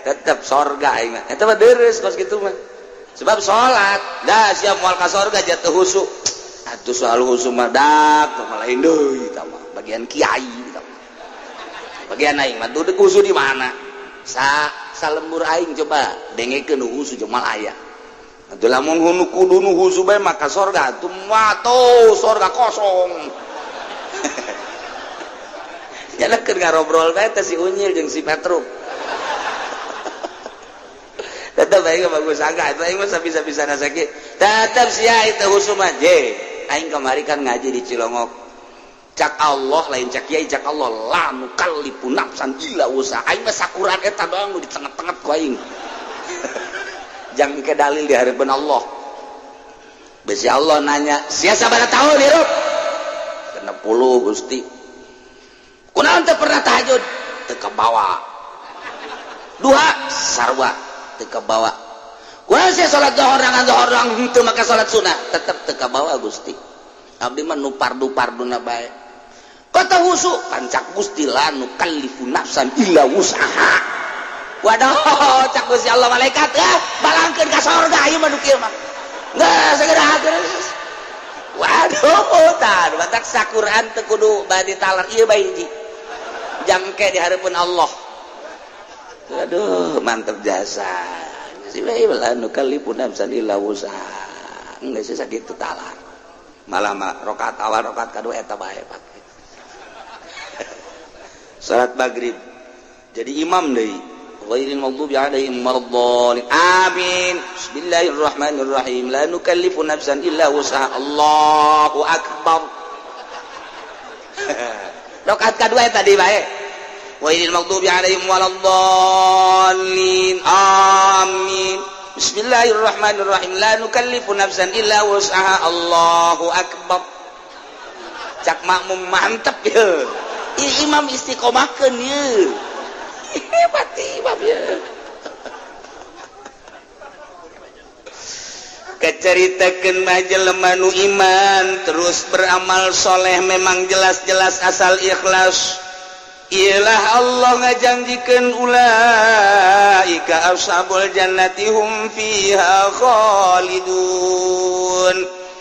Tetep sorga aing mah. Eta mah deres kos kitu mah. Sebab salat, dah siap moal ka sorga jatuh husu. Atuh soal husu mah dak mah lain deui eta mah. Bagian kiai eta mah. Bagian aing mah tuh husu di mana? Sa salembur aing coba dengekeun husu jeung mal aya. Atuh lamun hunu kudu nu husu bae maka sorga atuh mah sorga kosong. Nya keur ngarobrol bae teh si Unyil jeung si Petruk. Tetep aing bagus sangka atuh aing mah sabisa-bisana sakit. Tetep sia itu husu mah je. Aing kamari kan ngaji di Cilongok. Cak Allah lain cak kiai cak Allah la nukallifu nafsan illa wusaha. Aing mah sakuran eta doang nu ditenget-tenget ku aing. Jangan ke dalil di hadapan Allah. Besi Allah nanya, sia sabaraha tahun hirup? 60 Gusti. Kunaon teu pernah tahajud? Teu kabawa. Duha sarua teu kabawa. Kunaon sia salat zuhur nangan zuhur doang henteu make salat sunah? Tetep teu kabawa Gusti. Abdi mah nu pardu-parduna bae. Kota husu pancak Gusti la nukallifu nafsan illa wus'aha. Waduh, cak Gusti Allah malaikat balangkeun ka sorga ieu mah nu kieu mah. Geus segera geus. Waduh, tah batak sakuran teu kudu bade talar ieu bae hiji. Jangke di hareupeun Allah. Aduh, mantep jasa. Si bae la nukallifu nafsan illa wus'aha. Geus sakitu talar. Malah mah rakaat awal rakaat kadua eta bae pake. Salat maghrib. Jadi imam deui. Ghairil maghdubi alaihim waladdallin. Amin. Bismillahirrahmanirrahim. La nukallifu nafsan illa wus'aha. Allahu akbar. Rakaat kadua tadi bae. Ghairil maghdubi alaihim waladdallin. Amin. Bismillahirrahmanirrahim. La nukallifu nafsan illa wus'aha. Allahu akbar. Cak makmum mantep ye. Imam istiqomahkeun ye. Hebat imam ya. Keceritakeun mah jelema nu iman terus beramal soleh, memang jelas-jelas asal ikhlas. Ilah Allah ngajanjikeun, ulaika ashabul jannati hum fiha khalidun.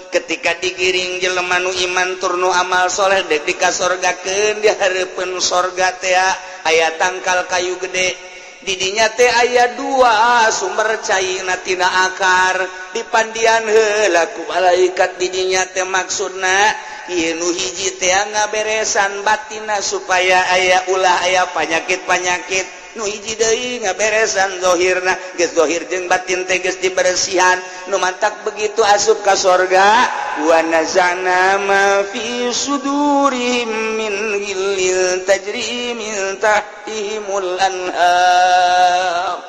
Ketika digiring jelema nu iman tur nu amal soleh dek dikasorgakeun, di hareupeun sorga teh aya tangkal kayu gede. Didinya teh aya dua sumber caina tina akar, dipandian heula ku malaikat didinya teh. Maksudna ieu nu hiji teh ngaberesan batina supaya aya ulah aya panyakit-panyakit, nu hiji deui ngaberesan zahirna. Geus zahir jeung batin teh geus dibersihan, nu mantak begitu asup ka sorga, wa nazana ma fi sudurihim min ghillin tajri min tahtihimul anhar.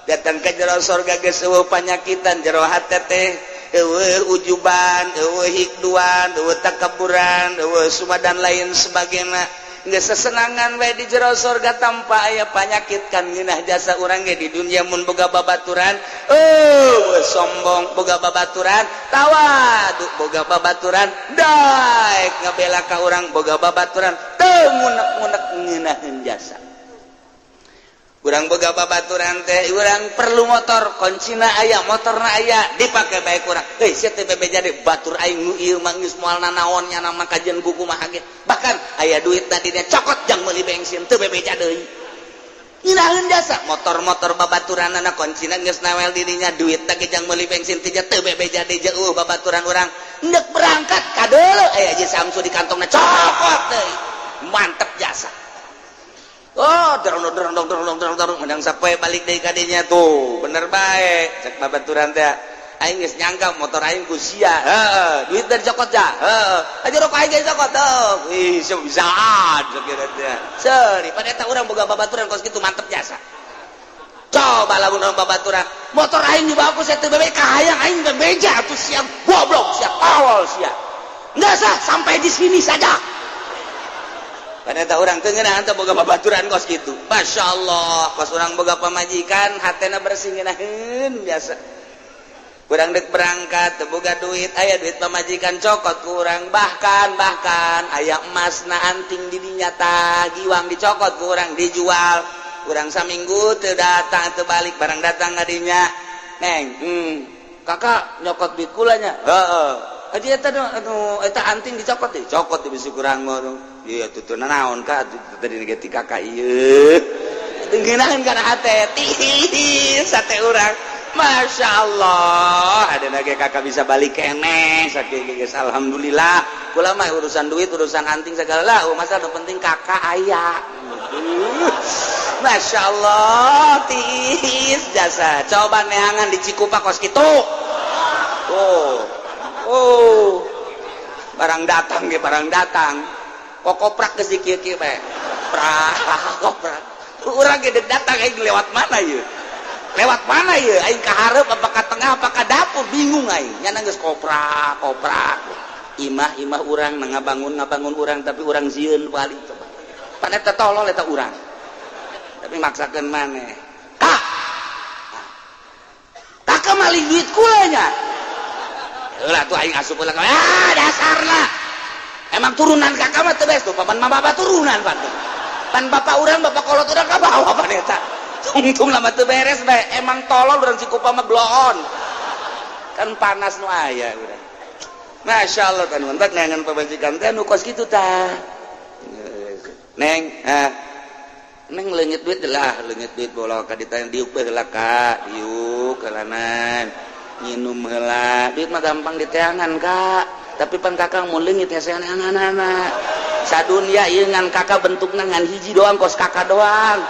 Datang ke jero sorga geus euweuh panyakitan jero hate teh, euweuh ujuban, euweuh hikduan, euweuh takaburan, euweuh suma dan lain sebagainya. Geus sesenangan we di jero sorga tanpa aya panyakit. Kan ngeunah jasa urang ge di dunia, mun boga babaturan oh sombong, boga babaturan tawadu, boga babaturan daek ngabela ka urang, boga babaturan teu ngunek-ngunek. Ngeunaheun jasa urang boga babaturan teh. Urang perlu motor, kuncina aya, motorna aya, dipake bae urang. Heuy sia teh bebeja deui, batur aing nu ieu mah geus moal nanaon nya nama kajian buku mah ge. Bahkan aya duit tadi dia cokot jang meuli bensin, teu bebeja deui. Ngeunaheun jasa motor-motor babaturanana, kuncina geus nawel dirinya, duit teh jang meuli bensin teh teu bebeja deui. Jeuh babaturan urang ndek berangkat kadeuleu aya Haji Samsu di kantongna, cokot deui. Mantep jasa. Oh, dorong dorong dorong dorong dorong dorong, menang sapoe balik deui kadinya tuh. Bener bae cek babaturan teh, aing geus nyangka motor aing ku sia, heeh, duit dari cokot ja, heeh, aja rokok aing geus cokot tuh. Ih, bisaan sakira teh. Seuri pada eta urang boga babaturan kos kitu, mantep jasa. Coba lamun urang babaturan motor aing dibawa ku sia teu bebe kahayang aing bebeja atuh, sia goblok, sia tolol, sia enggak sah, sampai di sini saja. Pada eta urang teu ngeunah teh boga babaturan kos kitu. Masya Allah, pas urang boga pamajikan hatena bersih, ngeunaheun biasa. Urang dek berangkat teu boga duit, aya duit pamajikan cokot ku urang. Bahkan bahkan aya emas na anting di dinya tah, giwang dicokot ku urang, dijual. Urang saminggu teu datang, teu balik, barang datang kadinya, "Neng, kakak nyokot duit kula nya." "Heeh." "Haji eta anu eta anting dicokot deh, cokot di bisi kurang ngono." Iya, tuh naon ka tadi nege ti kakak ieu. Teu kana hate tiis sate urang. Masya Allah, ada lagi kakak bisa balik keneh saking geus alhamdulillah. Kula mah urusan duit, urusan anting segala lah, oh, masa nu penting kakak aya. Masya Allah, tiis jasa. Coba neangan di Cikupa kos kitu. Oh. Oh. Barang datang ge, barang datang. Kokoprak geus dikieu-kieu bae. Prak, koprak. Urang ge datang, aing lewat mana ieu? Lewat mana ieu? Aing ka hareup apa ka tengah apa ka dapur, bingung aing. Nyana geus koprak, koprak. Imah imah urang na ngabangun ngabangun urang, tapi urang sieun balik coba. Pan eta tolol eta urang. Tapi maksakeun maneh. Kak. Kakak maling duit kula nya. Heula tuh aing asup heula. Ah, dasar lah. Emang turunan kakak mah teu beres tuh, papan mah bapak turunan pan. Pan bapak urang, bapak kolot urang ka bawa pan eta. Tungtung lama teu beres bae. Emang tolol urang Cikupa mah bloon. Kan panas nu aya urang. Masya Allah, kan mantap neangan pamajikan teh nu kos kitu tah. Neng, ah. Neng leungit duit lah, leungit duit bola ka ditanya, diuk bae heula Kak, diuk heulanan. Nginum heula. Duit mah gampang diteangan, Kak. Tapi pan kakak mun leungit heseanana. Sadunya ieu ngan kakak bentukna ngan hiji doang, kos kakak doang.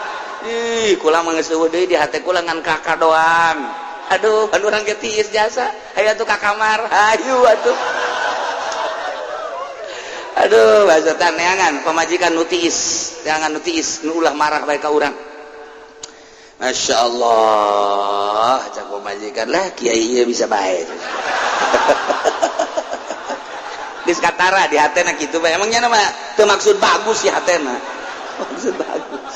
Ih, kula mah geus eueuh deui di hate kula ngan kakak doang. Aduh, pan urang ge tiis jasa. Hayu atuh ka kamar, hayu atuh. Aduh, bahasa neangan pamajikan nu tiis, neangan nu tiis, nu ulah marah bae ka urang. Masya Allah, cak pamajikan lah, kiai ieu bisa bae. Geus katara di hatena kitu bae. Emangnya nama teu maksud bagus ya hatena. Maksud bagus.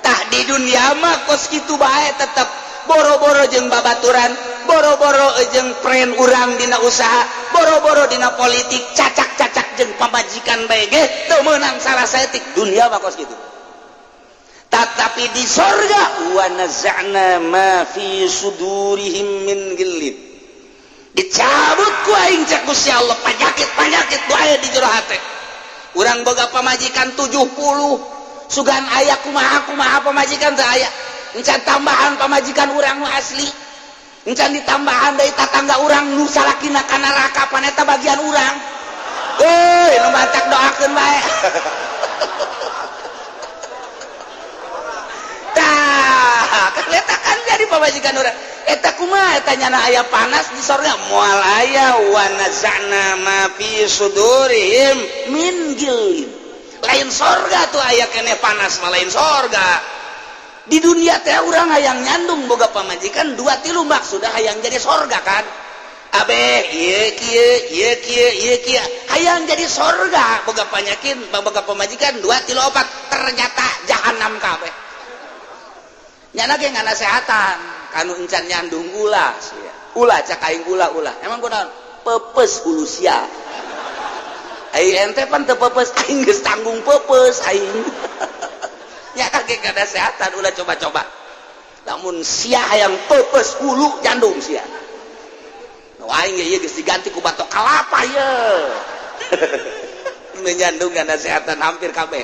Tah di dunia mah kos kitu bae tetep boro-boro jeung babaturan. Boro-boro jeung friend urang dina usaha, boro-boro dina politik, cacak-cacak jeung pamajikan bae ge teu meunang salah saeutik. Dunia mah kos kitu. Tetapi di sorga, wa naza'na ma fi sudurihim min ghillin, dicabut ku aing, cek Gusti Allah, penyakit-penyakit nu aya di jero hate. Urang boga pamajikan 70, sugan aya kumaha kumaha pamajikan teu aya. Encan tambahan pamajikan urang nu asli, encan ditambahan dari tatangga urang nu salakina ka neraka, pan eta bagian urang. Euy, nu matak doakeun bae. Tah, kan kan jadi pamajikan urang eta kumaha? Eta nyana aya panas di sorga? Moal aya. Wa naza'na ma fi sudurihim min ghillin. Lain sorga tuh aya keneh panas mah, lain sorga. Di dunia teh urang hayang nyandung boga pamajikan dua tilu, maksudna hayang jadi sorga kan. Abeh ieu kieu, ieu kieu, ieu kieu, hayang jadi sorga, boga penyakit, boga pamajikan dua tilu opat, ternyata jahanam kabeh. Nyana ge nganasehatan kanu encan nyandung, ulah sia, ulah, cak aing, ulah, ulah. Emang kunaon? Pepes hulu sia. Ai ente pan teu pepes, aing geus tanggung pepes aing. Nya ge nganasehatan ulah coba-coba. Lamun sia hayang pepes hulu, nyandung sia. Nu aing ge ieu geus diganti ku batok kalapa ye. Nu nyandung nganasehatan hampir kabeh.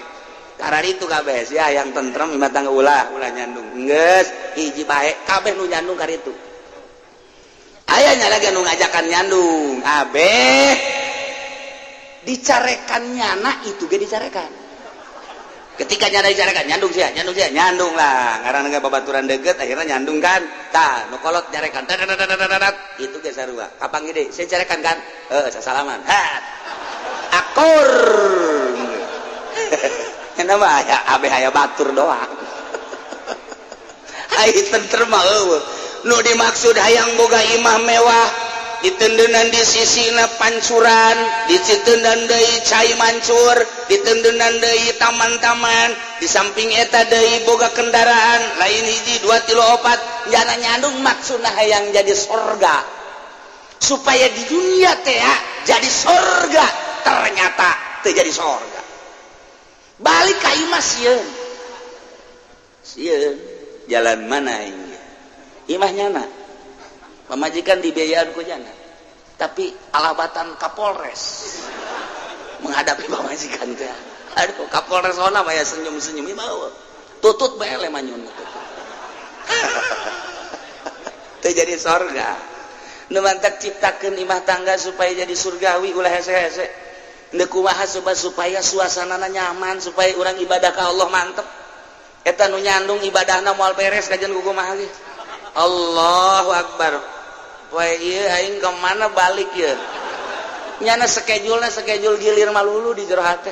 Karena itu kabeh sia yang tentrem imah tangga, ulah, ulah nyandung. Geus hiji bae kabeh nu nyandung karitu. Aya nya lagi nu ngajakan nyandung, abeh dicarekan nyana itu ge dicarekan. Ketika nyana dicarekan, nyandung sia, nyandung sia, nyandung lah. Ngaranna ge babaturan deukeut, akhirnya nyandung kan. Tah, nu kolot nyarekan dat itu ge sarua. Kapan gede, saya carekan kan? Heuh, sasalaman. Ha. Akur. Nyana mah aya abeh aya batur doang. Ai tentrem mah eueuh. Nu dimaksud hayang boga imah mewah, ditendenan di sisina pancuran, ditendenan deui cai mancur, ditendenan deui taman-taman, di samping eta deui boga kendaraan lain hiji dua tilu opat. Nyana nyandung maksudna hayang jadi sorga, supaya di dunia teh jadi sorga, ternyata teu jadi sorga. Balik ka imah sieun, sieun jalan mana ini imah nyana, pamajikan dibiayaan ku nyana, tapi alabatan Kapolres menghadapi pamajikan teh. Aduh, Kapolres ona mah ya senyum-senyum, ieu mah tutut bae le manyun tutut. Teu jadi sorga. Nu mantak ciptakeun imah tangga supaya jadi surgawi, ulah hese-hese. Ndek kumaha supaya suasanana nyaman, supaya urang ibadah ka Allah mantep. Eta nu nyandung ibadahna moal beres kajian ku kumaha ge. Allahu Akbar. Poe ieu aing ke mana balik ieu? Nyana schedule-na schedule gilir malulu di jero hate.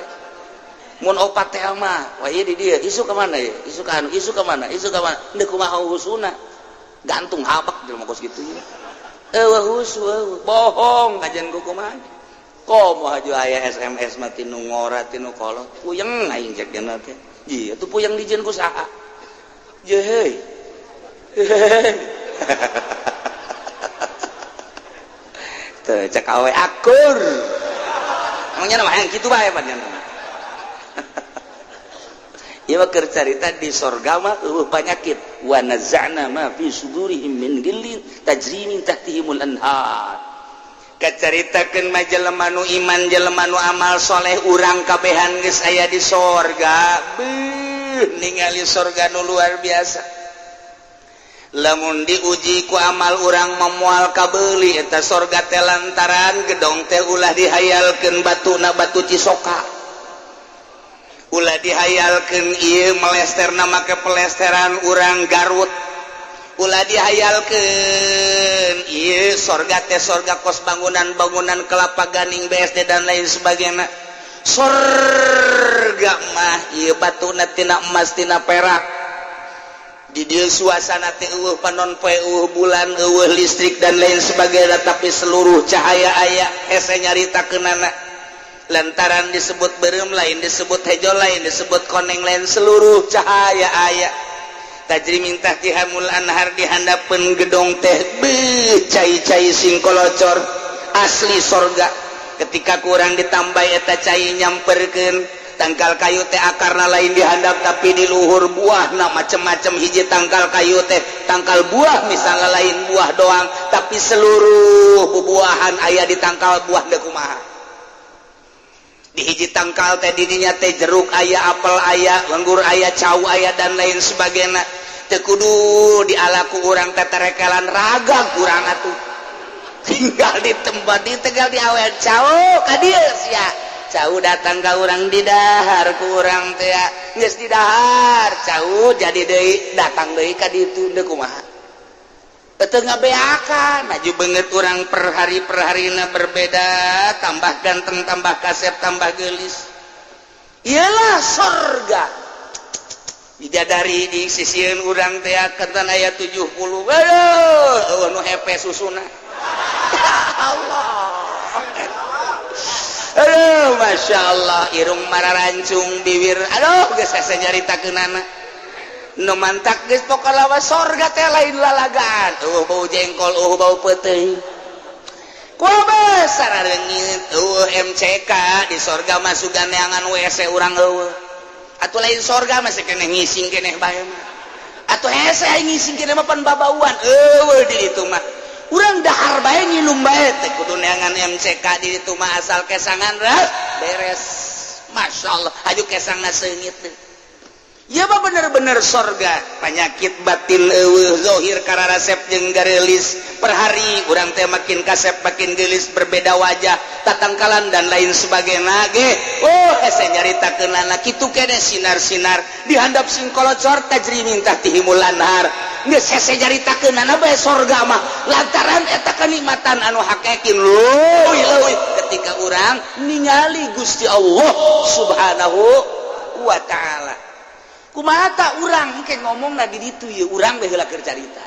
Mun opat teh mah, wah ieu di dieu, isu ka mana ieu? Isu ka anu, isu ka mana? Isu ka mana? Ndek kumaha husuna? Gantung habak jelema kos kitu ieu. Eueuh husu, eueuh bohong kajian ku kumaha. Komo haju aya SMS mah tinu ngora tinu kolot. Puyeng aing cek dina teh. Ieu tuh puyeng dijieun ku saha? Ye heuy. Teu cek awe akur. Emangnya mah yang kitu bae pan nya. Ieu mah keur carita di sorga mah eueuh panyakit. Wa naza'na ma fi sudurihim min ghillin tajri min tahtihimul anhar. Kacaritakeun mah jelema nu iman, jelema nu amal soleh, urang kabehan geus aya di sorga. Beuh, ningali sorga nu luar biasa. Lamun diuji ku amal urang memual kabeuli eta sorga teh, lantaran gedong teh ulah dihayalkeun batuna batu cisoka, ulah dihayalkeun ieu melesterna make pelesteran urang Garut, ulah dihayalkeun ieu sorga teh sorga kos bangunan-bangunan Kelapa Gading, BSD dan lain sebagainya. Sorga mah ieu batuna tina emas, tina perak. Di dieu suasana teh eueuh panon poe, eueuh bulan, eueuh listrik dan lain sebagainya, tapi seluruh cahaya aya. Hese nyaritakeunana lantaran disebut beureum lain, disebut hejo lain, disebut koneng lain, seluruh cahaya aya. Tajri min tahtihimul anhar, di handapeun gedong teh beuh cai-cai singkolocor, asli sorga. Ketika kurang ditambah eta cai nyamperkeun tangkal kayu teh, akarna lain dihandap tapi di luhur, buah macem-macem. Hiji tangkal kayu teh, tangkal buah misalnya, lain buah doang tapi seluruh bubuahan aya di tangkal buah. Deh, kumaha di hiji tangkal teh, didinya teh jeruk aya, apel aya, anggur aya, cau aya, dan lain sebagainya. Teu kudu diala ku urang teterekelan raga kurang atuh, tinggal di tempat di tinggal diawean cau ka dieu sia. Cau datang ka urang, didahar ku urang teh. Geus didahar cau, jadi deui datang deui ka ditu. Deui kumaha teu ngabeakan, maju banget urang per hari, per harina berbeda, tambah ganteng, tambah kasep, tambah gelis. Iyalah sorga, bidadari di sisian urang teh kentan aya 70. Aduh, nu hepe susuna. Ya Allah. Aduh, Masya Allah, irung mararancung, bibir, aduh, geus hese nyaritakeunana. Nu mantak geus pokona lawa sorga teh lain lalagaan. Bau jengkol, bau peuteuy. Kumaha sarareungit, eueuh MCK di sorga mah, sugan neangan WC urang eueuh. Atuh lain sorga, masih keneh ngising keneh bae mah. Atuh hese aing ngising keneh mah, pan babauan. Eueuh di ditu mah. Urang dahar bae, nginum bae, teh kudu neangan MCK di ditu mah, asal kesangan beres. Masya Allah, aju kesangna seungit teh. Ya mah bener-bener sorga, penyakit batin eueuh, zohir kararasep jeung garelis. Per hari urang teh makin kasep, makin gelis, berbeda wajah, tatangkalan, dan lain sebagainya ge. Oh, hese nyaritakeunana. Kitu kene sinar-sinar di handap singkolocor, tajri min tahtihimul anhar. Geus hese nyaritakeunana bae sorga mah, lantaran eta kenikmatan anu hakikin leuwih leuwih ketika urang ningali Gusti Allah Subhanahu wa Ta'ala. Kumaha urang engke ngomong na di ditu ieu urang bae heula keur carita.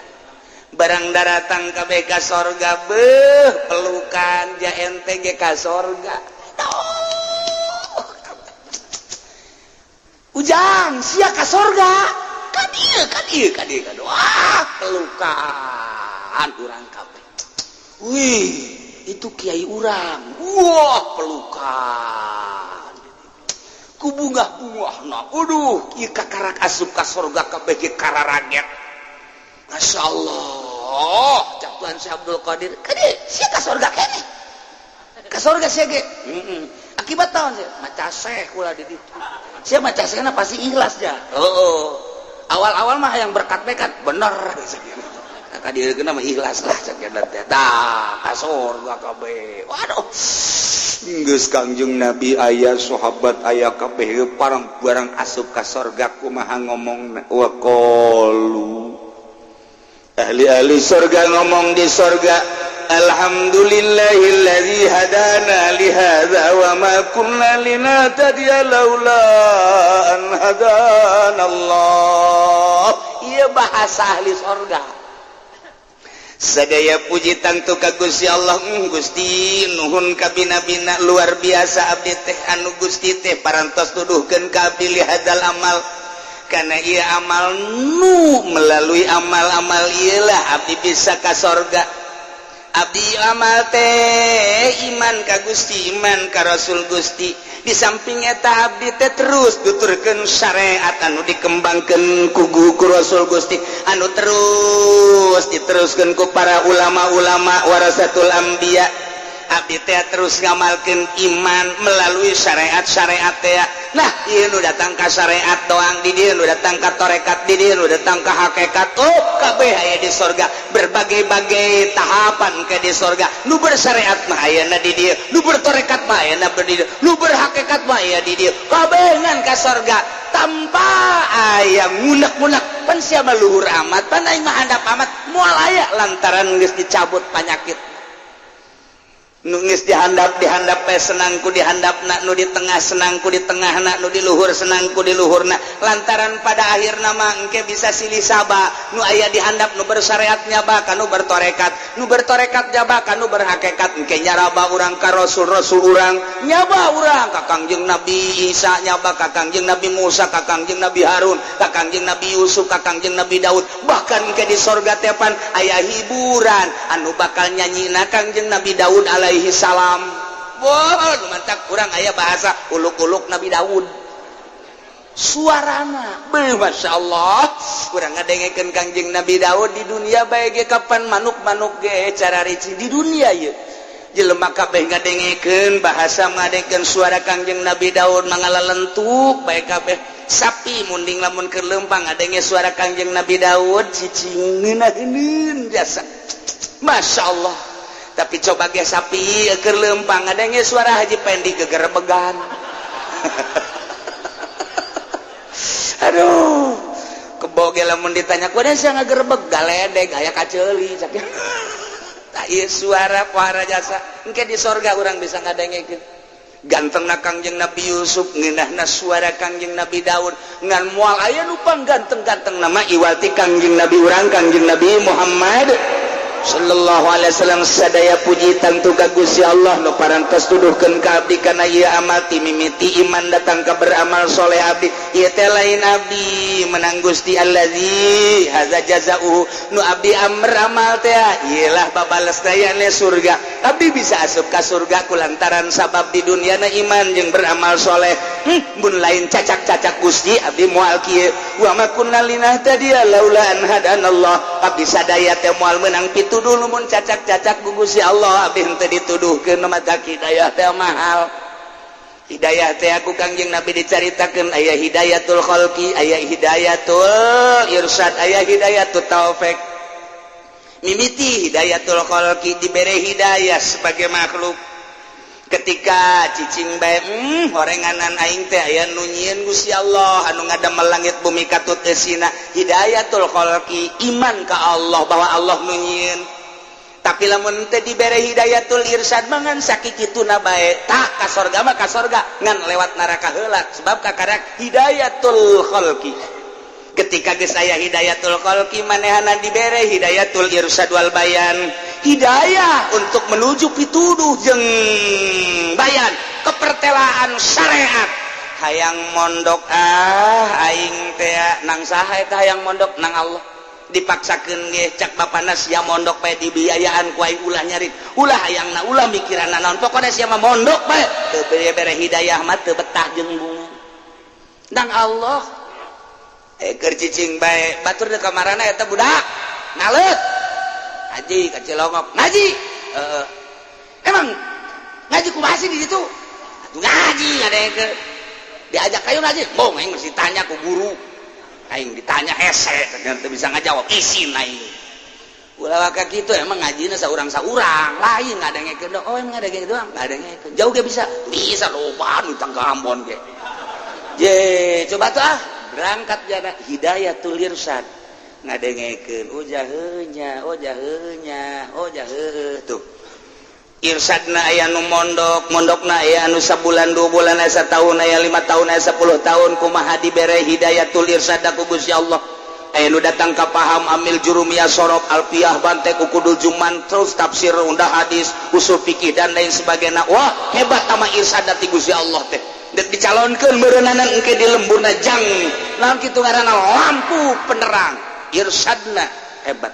Barang daratang kabeh ka sorga, beuh, pelukan ja ente ge ka sorga. Oh. Ujang sia ka sorga, ka dieu, ka dieu, ka dieu, ka dieu. Wah, pelukan urang kabeh. Wih, itu kiai urang. Wah, pelukan ku bunga-bunga. Aduh, ieu kakarak asup ka sorga kabeh ge kararaget. Masya Allah, cak Tuhan Syekh Abdul Qadir, kade sia ka sorga kene, ka sorga sia ge. Akibat tahun sia maca syekh kula di ditu. Sia maca syekhna pasti ikhlas ja. Oh, awal-awal mah yang berkat-berkat bener. Ka dieu mah ikhlas lah, cak teh. Tah, ka sorga kabeh. Waduh, geus Kangjeng Nabi aya, sahabat aya kabeh, parang barang asup ka sorga kumaha ngomong? Waqalu, ahli-ahli sorga ngomong di sorga, "Alhamdulillahilladzi hadana li hadza wa ma kunna linahtadiya laula an hadana Allah." Ieu bahasa ahli sorga. Sadaya puji tangtu ka Gusti Allah. Gusti, nuhun kabina-bina, luar biasa abdi teh anu Gusti teh parantos tuduhkeun ka abdi li hadzal amal, karena ia amal nu melalui amal-amal iyalah abdi bisa ka sorga. Abdi amal teh iman ka Gusti, iman ka Rasul Gusti. Di samping eta abdi teh terus tuturkeun syariat anu dikembangkan ku ku Rasul Gusti, anu terus diteruskan ku para ulama-ulama warasatul anbiya. Abdi teh terus ngamalkeun iman melalui syariat-syariat teh. Nah, ieu nu datang ka syariat doang di dieu, nu datang ka tarekat di dieu, nu datang ka hakikat, oh, kabeh aya di sorga. Berbagai-bagai tahapan ke di sorga. Nu bersyariat mah ayana di dieu, nu bertarekat mah ayana di dieu, nu berhakikat mah aya di dieu. Kabeh ngan ka sorga tanpa aya ngunek-ngunek, pan sia mah luhur amat, pan aing mah handap amat. Moal aya, lantaran geus dicabut penyakit. Nu geus dihandap, dihandap bae senang ku dihandapna, nu di tengah senang ku di tengahna, nu di luhur senang ku di luhurna, lantaran pada akhirna mah engke bisa silih saba. Nu aya dihandap nu bersyariat nyaba ka nu bertorekat, nu bertorekat nyaba ka nu berhakekat. Engke nyaraba urang ka rasul rasul urang, nyaba urang ka Kangjeng Nabi Isa, nyaba ka Kangjeng Nabi Musa, ka Kangjeng Nabi Harun, ka Kangjeng Nabi Yusuf, ka Kangjeng Nabi Daud. Bahkan engke di sorga tepan aya hiburan anu bakal nyanyina Kangjeng Nabi Daud alaihi salam. Wah, mantap. Kurang aya bahasa uluk-uluk Nabi Daud suarana. Beuh, Masya Allah, kurang ngadengekeun Kangjeng Nabi Daud di dunia bae ge. Kapan manuk-manuk ge cara rici di dunia ye jelema kabeh ngadengekeun bahasa, ngadengekeun suara Kangjeng Nabi Daud, mangalalentuk bae kabeh. Sapi munding lamun keur leumpang ngadenge suara Kangjeng Nabi Daud, cicing ngeunaheun jasa. Masya Allah. Tapi coba ge sapi keur leumpang ngadenge suara Haji Pendi, gegerebegan. Aduh, kebo ge lamun ditanya ku sia ngagerebeg, galedeg aya kaceuli cak. Tak ieu suara para jasa. Engke di sorga urang bisa ngadengekeun gantengna Kangjeng Nabi Yusuf, ngeunahna suara Kangjeng Nabi Daud. Ngan moal aya nu ganteng-ganteng nama iwal ti Kangjeng Nabi urang, Kangjeng Nabi Muhammad sallallahu alaihi wasallam. Sadaya puji tangtu ka Gusti Allah nu parantos tuduhkeun ka abdi kana ieu amal, ti mimiti iman datang ka beramal soleh. Abdi ieu teh lain abdi menang, Gusti allazi hadza jazaa'uhu. Nu abdi amr amal teh ieu lah babales dayane surga. Abdi bisa asup ka surga kulantaran sabab di dunia na iman jeung beramal soleh. Mun lain cacak-cacak Gusti, abdi moal kieu. Wa ma kunna linahtadiya laula an hadanallah. Abdi sadaya teh moal meunang pituduh mun cacak-cacak ku Gusti Allah abdi henteu dituduhkeun. Mata hidayah teh mahal. Hidayah teh aku Kangjeng Nabi dicaritakeun aya hidayatul khalqi, aya hidayatul irsyad, aya hidayatul taufik. Mimiti hidayatul khalqi, dibere hidayah sebagai makhluk. Ketika cicing bae, horenganan aing teh aya nu nyieun Gusti Allah anu ngadamel langit bumi katut eusina. Hidayatul khalqi, iman ka Allah bahwa Allah nu nyieun. Tapi lamun teh dibere hidayatul irsyad, mangan sakikituna bae tak ka sorga mah ka sorga, ngan lewat neraka heula, sebab kakarak hidayatul khalqi. Ketika geus aya hidayatul khalqi, manehana dibere hidayatul irsyad wal bayan, hidayah untuk menuju pituduh jeung bayan kepertelaan syariat. Hayang mondok ah aing teh nang saha eta? Hayang mondok nang Allah. Dipaksakeun ge cak bapana, sia mondok bae, dibiayaan ku aing, ulah nyarit, ulah hayangna, ulah mikiranna naon, pokona sia mah mondok bae. Teu bere hidayah mah teu betah jeung bunga nang Allah. Eh, keur cicing bae, batur deuk kamarana eta budak ngaleut ngaji ka Cilongok ngaji. Emang ngaji kumaha sih di situ? Atuh ngaji ngadengkeun diajak kayu ngaji. Bong, aing mesti tanya ku guru. Aing ditanya hese, ternyata bisa ngajawab, isin aing. Ulah waka kitu. Emang ngajina saurang-saurang lain ngadengekeun? Oh, emang ngadengekeun doang, ngadengekeun jauh ge bisa, bisa loba nu tangga Ambon ge. Je, coba tuh ah berangkat jana hidayatul irsyad, ngadengekeun, oh jaheunya, oh jaheunya, oh jaheuh. Tuh irsadna aya nu mondok, mondokna aya anu sabulan, 2 bulan, aya satahun, aya 5 tahun, aya 10 tahun. Kumaha dibere hidayatul irsyad ku Gusti Allah? Aya nu datang ka paham amil jurumiyah, sorof, alfiah, bantek, ukudul juman, terus tafsir, undah hadis, usul fikih, dan lain sebagainya. Wah, hebat sama irsyad ti Gusti Allah teh. Dek dicalonkeun meureunana engke di lemburna jang naon kitu ngaranna, lampu penerang. Irsyadna hebat.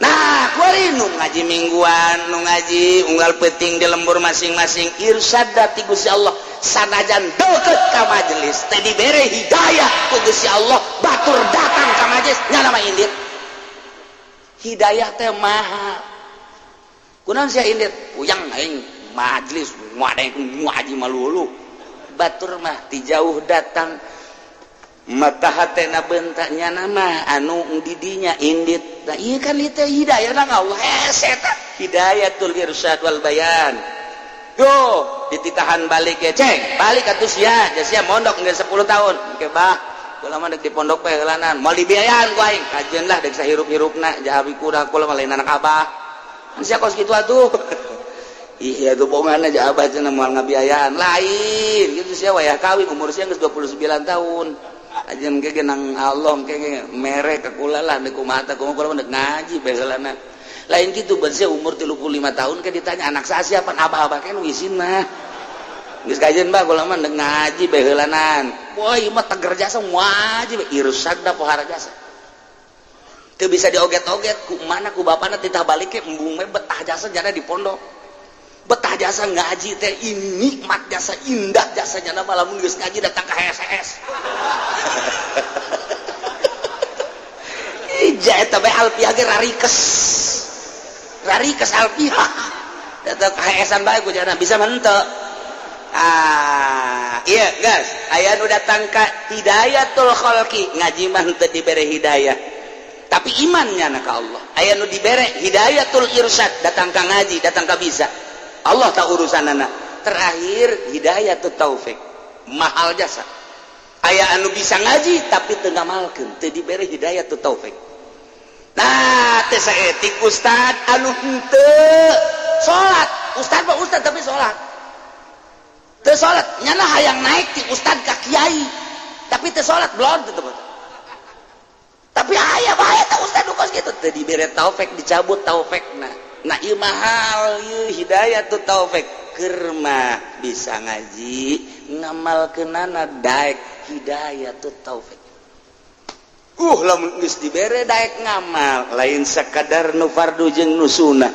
Nah, kuari nu ngaji mingguan, nu ngaji unggal peting di lembur masing-masing, irsyad ti Gusti Allah. Sanajan deket ka majelis teh dibere hidayah ku Gusti Allah, batur datang ka majelis nyana mah indit. Hidayah teh mahal. Kunaon sia indit? Puyang aing majelis ngadeng ngaji malulu. Batur mah ti jauh datang, mata hatena bentaknya nama anu didinya indit. Nah, iya kan itu hidayah nang Allah. Hese eta hidayatul irsyad wal bayan. Yo dititahan balik ya, ceng balik atuh sia, sia mondok geus 10 tahun. Oke bah, kula mah dek di pondok bae heulanan, moal dibiayaan ku aing. Kajeun lah dek sahirup-hirupna jahabi kurang, kula mah lain anak abah. Kan sia kos kitu atuh. Iya tuh, bohongan aja. Abah cenah moal ngabiayaan lain gitu sia. Wayah kawin umur sia geus 29 tahun aja ge nang Allah ke mere ka kula lah, deuk kumaha tah, kumaha kula mah ngaji bae heulana. Lain gitu ban sia umur 35 tahun ke ditanya anak saya siapa, abah-abah kan isin mah geus kajian, bah, kula mah deuk ngaji bae heulanan. Wah, ieu mah teger jasa wajib irsyad da pohara jasa teu bisa dioget-oget ku mana ku bapana, titah balik ke embung we betah jasa jana di pondok, betah jasa ngaji teh. Ini nikmat jasa, indah jasa jana. Lamun geus ngaji datang ke HSS. Ija eta bae alfiah ge rarikes rarikes, alfiah datang ke HSan bae ku jana bisa henteu. Ah iya guys, aya nu datang ka hidayatul khalqi, ngaji mah henteu dibere hidayah tapi imannya na ka Allah. Aya nu dibere hidayatul irsyad, datang ka ngaji, datang ka bisa Allah tak urusan anak. Terakhir hidayatut taufik, mahal jasa. Aya anu bisa ngaji tapi teu ngamalkeun, teu dibere hidayatut taufik. Nah, teh saetik ustad anu henteu salat, ustad mah ustad tapi salat teu salat, nyana hayang naik ti ustad ka kiai tapi teu salat, belum teu. Tapi aya bae teh ustad nu kos kitu teu dibere taufik, dicabut taufikna. Nah, ieu mahal ieu hidayatut taufik. Keur mah bisa ngaji, ngamalkeunana daek hidayatut taufik. Lamun geus dibere daek ngamal, lain sakadar nu fardu jeung nu sunnah,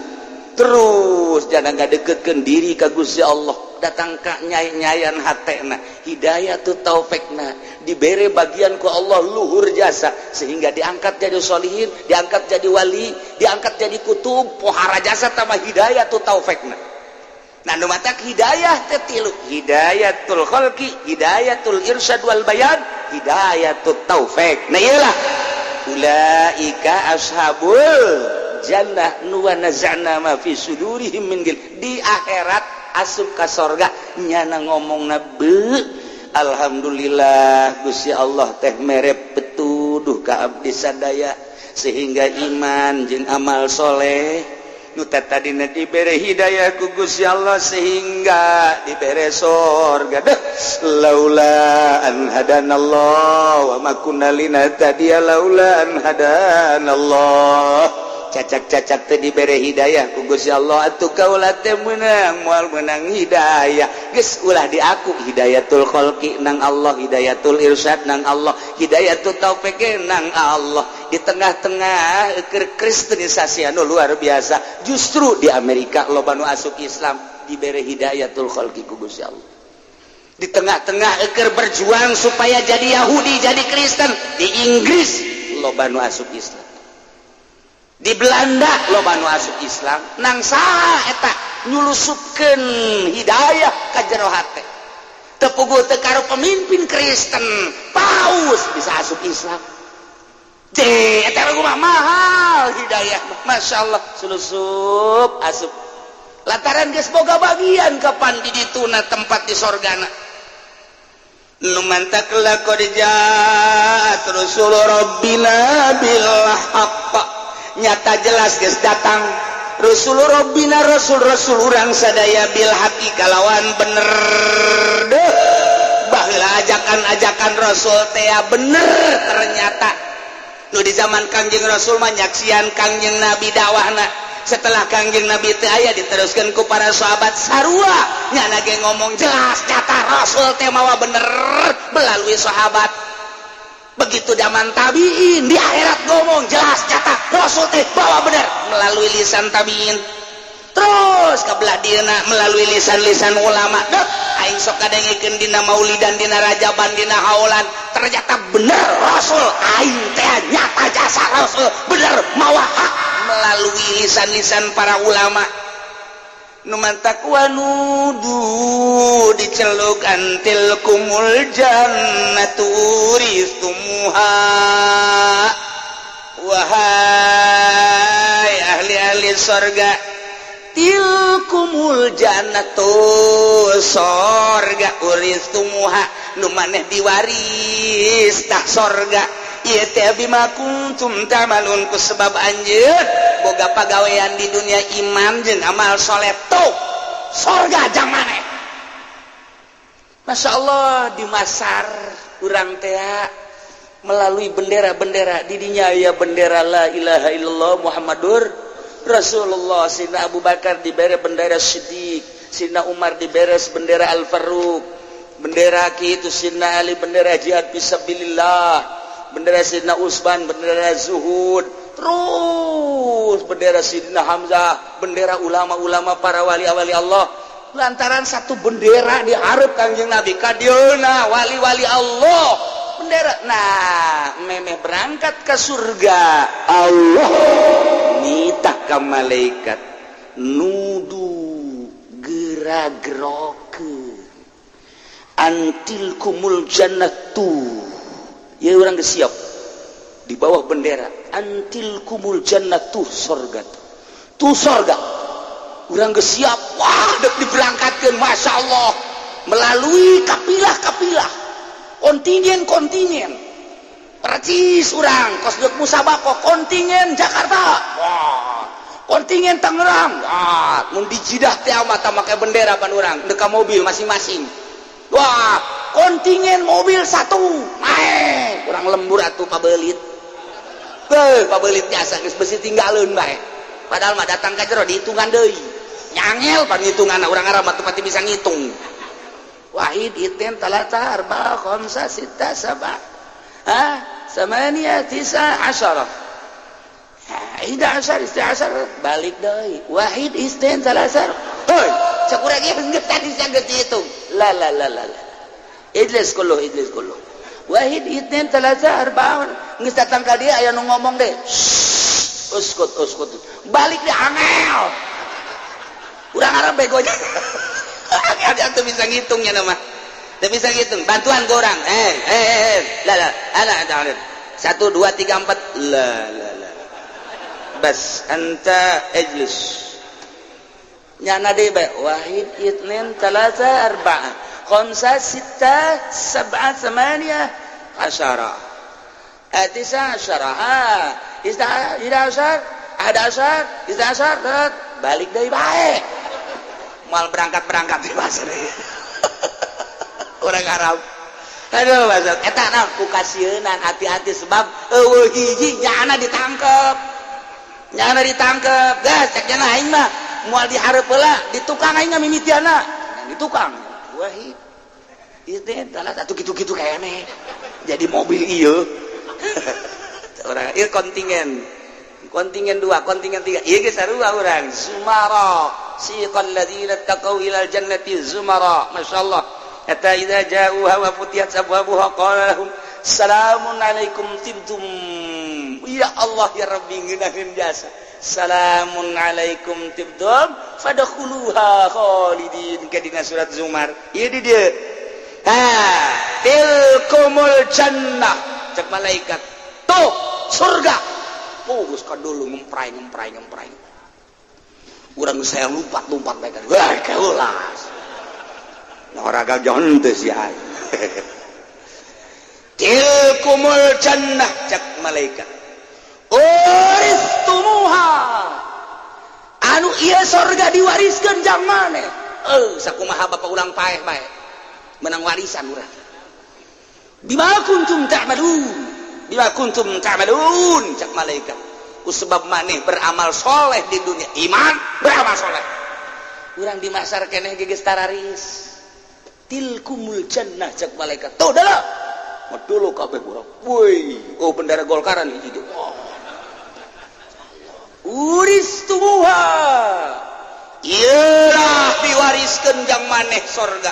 terus jangan ngadeketkeun diri ka Gusti Allah, datang ka nyai-nyayan hatena, hidayatut taufikna dibere bagian ku Allah luhur jasa sehingga diangkat jadi solihin, diangkat jadi wali, diangkat jadi kutub, pohara jasa tambah hidayatut taufikna. Nah, nu matak hidayah teh tilu: hidayatul khalqi, hidayatul irsyad wal bayan, hidayatut taufik. Nah, iyalah ulaika ashabul jannah nu wa naza'na ma fi sudurihim min gil. Di akhirat asup ka sorga nyana ngomongna, "Be, alhamdulillah Gusti Allah teh mere petuduh ka abdi sadaya sehingga iman jeung amal soleh." Nu tadina dibere hidayah ku Gusti Allah sehingga dibere sorga. Deh, laula an hadanallah wa ma kunna linahtadiya laula an hadanallah. Cacak-cacak teh dibere hidayah ku Gusti Allah atuh kaula teh meunang moal meunang hidayah. Geus ulah diaku, hidayatul khalqi nang Allah, hidayatul irsyad nang Allah, hidayatul taufik nang Allah. Di tengah-tengah kristenisasi anu luar biasa, justru di Amerika loba nu asup Islam, dibere hidayatul khalqi ku Gusti Allah. Di tengah-tengah eker berjuang supaya jadi Yahudi, jadi Kristen, di Inggris loba nu asup Islam, di Belanda loba nu asup Islam. Nang saha eta nyulusupkeun hidayah ka jero hate? Teu puguh teu karo pemimpin Kristen, paus bisa asup Islam. C eta mah mahal hidayah mah. Masya Allah, sulusup asup lantaran geus boga bagian kapan di dituna tempat di sorgana. Nu mantak laqad ja'at rusul rabbina bil haqq, nyata jelas geus datang Rasul Rabbina, rasul-rasul urang sadaya, bil haqqi kalawan bener. Deh, baheula ajakan-ajakan rasul teh bener. Ternyata nu di zaman Kangjeng Rasul mah nyaksian Kangjeng Nabi dakwahna. Setelah Kangjeng Nabi teu aya, diteruskan ku para sahabat, sarua nyana ge ngomong jelas nyata Rasul teh mawa bener melalui sahabat. Begitu zaman tabiin, di akhirat ngomong jelas nyata Rasul teh bawa bener melalui lisan tabiin, terus ke belah dieuna melalui lisan-lisan ulama. Deh, aing sok kadengekeun dina maulidan, dina rajaban, dina haulan, ternyata bener Rasul aing teh, nyata jasa Rasul bener mawa hak melalui lisan-lisan para ulama. Nu mantak wanudu diceluk antil kumul jannatu uristumuha, wahai ahli-ahli sorga, tilkumul jannatu, sorga, uristumuha, nu maneh diwaris tah sorga ieu teh, bima kuntum ta'malun, ku sebab anjeun boga pagawean di dunia, iman jeung amal soleh. Tuh. Sorga jang maneh. Masya Allah, di masar urang teh melalui bendera-bendera didinya ya, bendera la ilaha illallah Muhammadur Rasulullah. Sina Abu Bakar diberi bendera Siddiq, Sina Umar diberes bendera Al Faruq, bendera itu Sina Ali bendera jihad fisabilillah, bendera Sina Usman bendera zuhud, terus bendera Sidina Hamzah, bendera ulama-ulama, para wali-wali Allah. Lantaran satu bendera diharap Kangjeng Nabi kadieuna wali-wali Allah bendera. Nah, memeh berangkat ke surga, Allah nitah ka malaikat, nudu gera-gerokeun an tilkumul jannatu. Ya, urang geus siap di bawah bendera an tilkumul jannatu, sorga tuh, sorga. Urang geus siap, wah, dek diberangkatkeun. Masya Allah, melalui kapilah-kapilah, kontingen-kontingen, percis urang kos dek musabaqah, kontingen Jakarta, wah, kontingen Tangerang. Wah, mun di Jidah teh mata make bendera pan urang dek mobil masing-masing. Wah, kontingen mobil satu naik, urang lembur atuh pabelit. Beuh, pabelit jasa geus besi tinggalin bae. Padahal mah datang ka jero dihitungan deui, nyangel pan hitungan. Urang Arab mah teu pati bisa ngitung. Wahid, itnin, talata, arba, khamsa, sita, sab'a, ha, samania, tisa, asyara, ida asyar, isti asyar. Balik deui, wahid, isnin, talata. Hoi, cek urang ieu geus tadi geus dihitung. La la la la la, ijlis kullu, ijlis kullu. Wahid, itnin, talata, arba. Geus datang ka dia, aya nu ngomong deh, uskut, uskut. Balik deh, angel. Urang Arab begonya angel, dia tuh bisa ngitungnya nama. Dia bisa ngitung, bantuan ke orang. Eh eh eh, la la ala ala, satu, dua, tiga, empat. La la la, bas, anta ijlis. Nyana deh bae, wahid, itnin, talata, arba'ah, khamsa, sitta, sab'a, samaniya, asyara, tisa, asyara, ha, ista, ida asyar, ada asyar, ista asyar. Balik deui bae, moal berangkat-berangkat di pasar orang Arab. Aduh, bahasa eta nah ku kasieunan. Hati-hati, sebab eueuh hiji nyana ditangkep, nyana ditangkep. Gas cek nyana, aing mah moal dihareup heula di tukang, aing mah mimitiana di tukang. Wahid, itu salah satu, gitu-gitu kayaknya jadi mobil. Iya, orang ieu kontingen, kontingen dua, kontingen tiga, iya geus sarua urang. Zumara, siqal ladzina taqaw ilal jannati zumara. Masyaallah, hatta idza ja'uha wa futihat abwabuha qala lahum salamun alaikum tibtum. Ya Allah ya Rabbi, ngeunaheun jasa. Salamun alaikum tibtum fadkhuluha khalidin, ke dina surat Zumar ieu di dieu. Ha, tilkumul jannah, cek malaikat, tuh surga. Oh, geus dulu ngemprai ngemprai ngemprai. Urang saya lompat lompat mereka, wah, keulas. Nah, orang gak teu si ai. Tilkumul jannah, cek malaikat, uristumuha, anu ieu sorga diwariskeun jang maneh. Eh, sakumaha bapak urang paeh bae menang warisan urang. Bima kuntum ta'malun, bima kuntum ta'malun, cek malaikat, ku sebab maneh beramal soleh di dunia, iman, beramal soleh. Urang di masar keneh geus tararis. Tilkumul jannah, cek malaikat, tuh dah dulu kabeh urang. Woi, oh, bendera Golkaran hiji. Oh. Uristumuha, iyalah diwariskeun jang maneh sorga.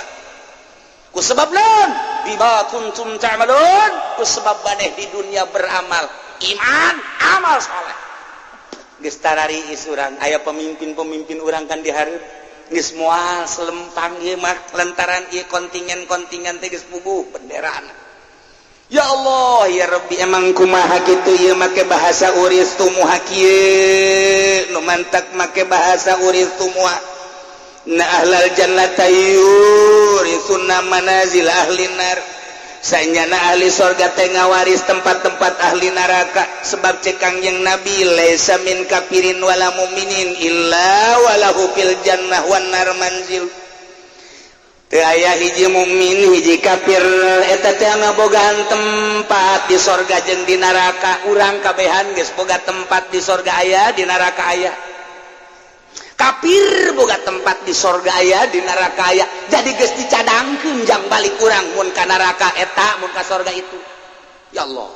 Ku sebab naon? Bima kuntum ta'malun, ku sebab maneh di dunia beramal iman, amal soleh. Geus tarariis urang, aya pemimpin-pemimpin urang kan dihareup geus moal selempang ieu mah, lantaran ieu kontingen-kontingen teh geus puguh benderana. Ya Allah ya Rabbi, emang kumaha kitu ieu make bahasa uristumuha kieu? Nu mantak make bahasa uristumuha na ahlal jannata yurisuna manazil ahli nar. Sanyana ahli sorga teh ngawaris tempat-tempat ahli neraka, sebab cek Kangjeng Nabi, laisa min kafirin wala muminin illa walahu fil jannah wan nar manzil. Teu aya hiji mukmin, hiji kafir eta teh ngabogaan tempat di sorga jeung di neraka. Urang kabehan geus boga tempat, di sorga aya, di neraka aya. Kafir boga tempat, di sorga aya, di neraka aya. Jadi geus dicadangkeun jang balik urang, mun ka neraka eta, mun ka sorga itu. Ya Allah,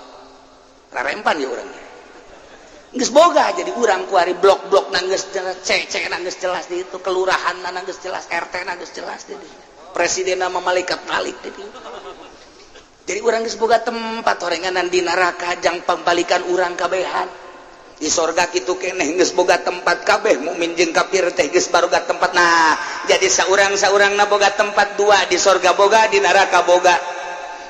rarempan ya urang. Geus boga, jadi urang kuari blok-blok geus jelas, CC geus jelas di itu, kelurahan geus jelas, RT geus jelas di presiden nama malaikat malik di jadi urang geus boga tempat horenganan di neraka jang pambalikan urang kabehan. Di sorga kitu keneh, geus boga tempat kabeh, mukmin jeung kafir teh geus baroga tempat. Nah, jadi saurang saurang na boga tempat dua, di sorga boga, di neraka boga.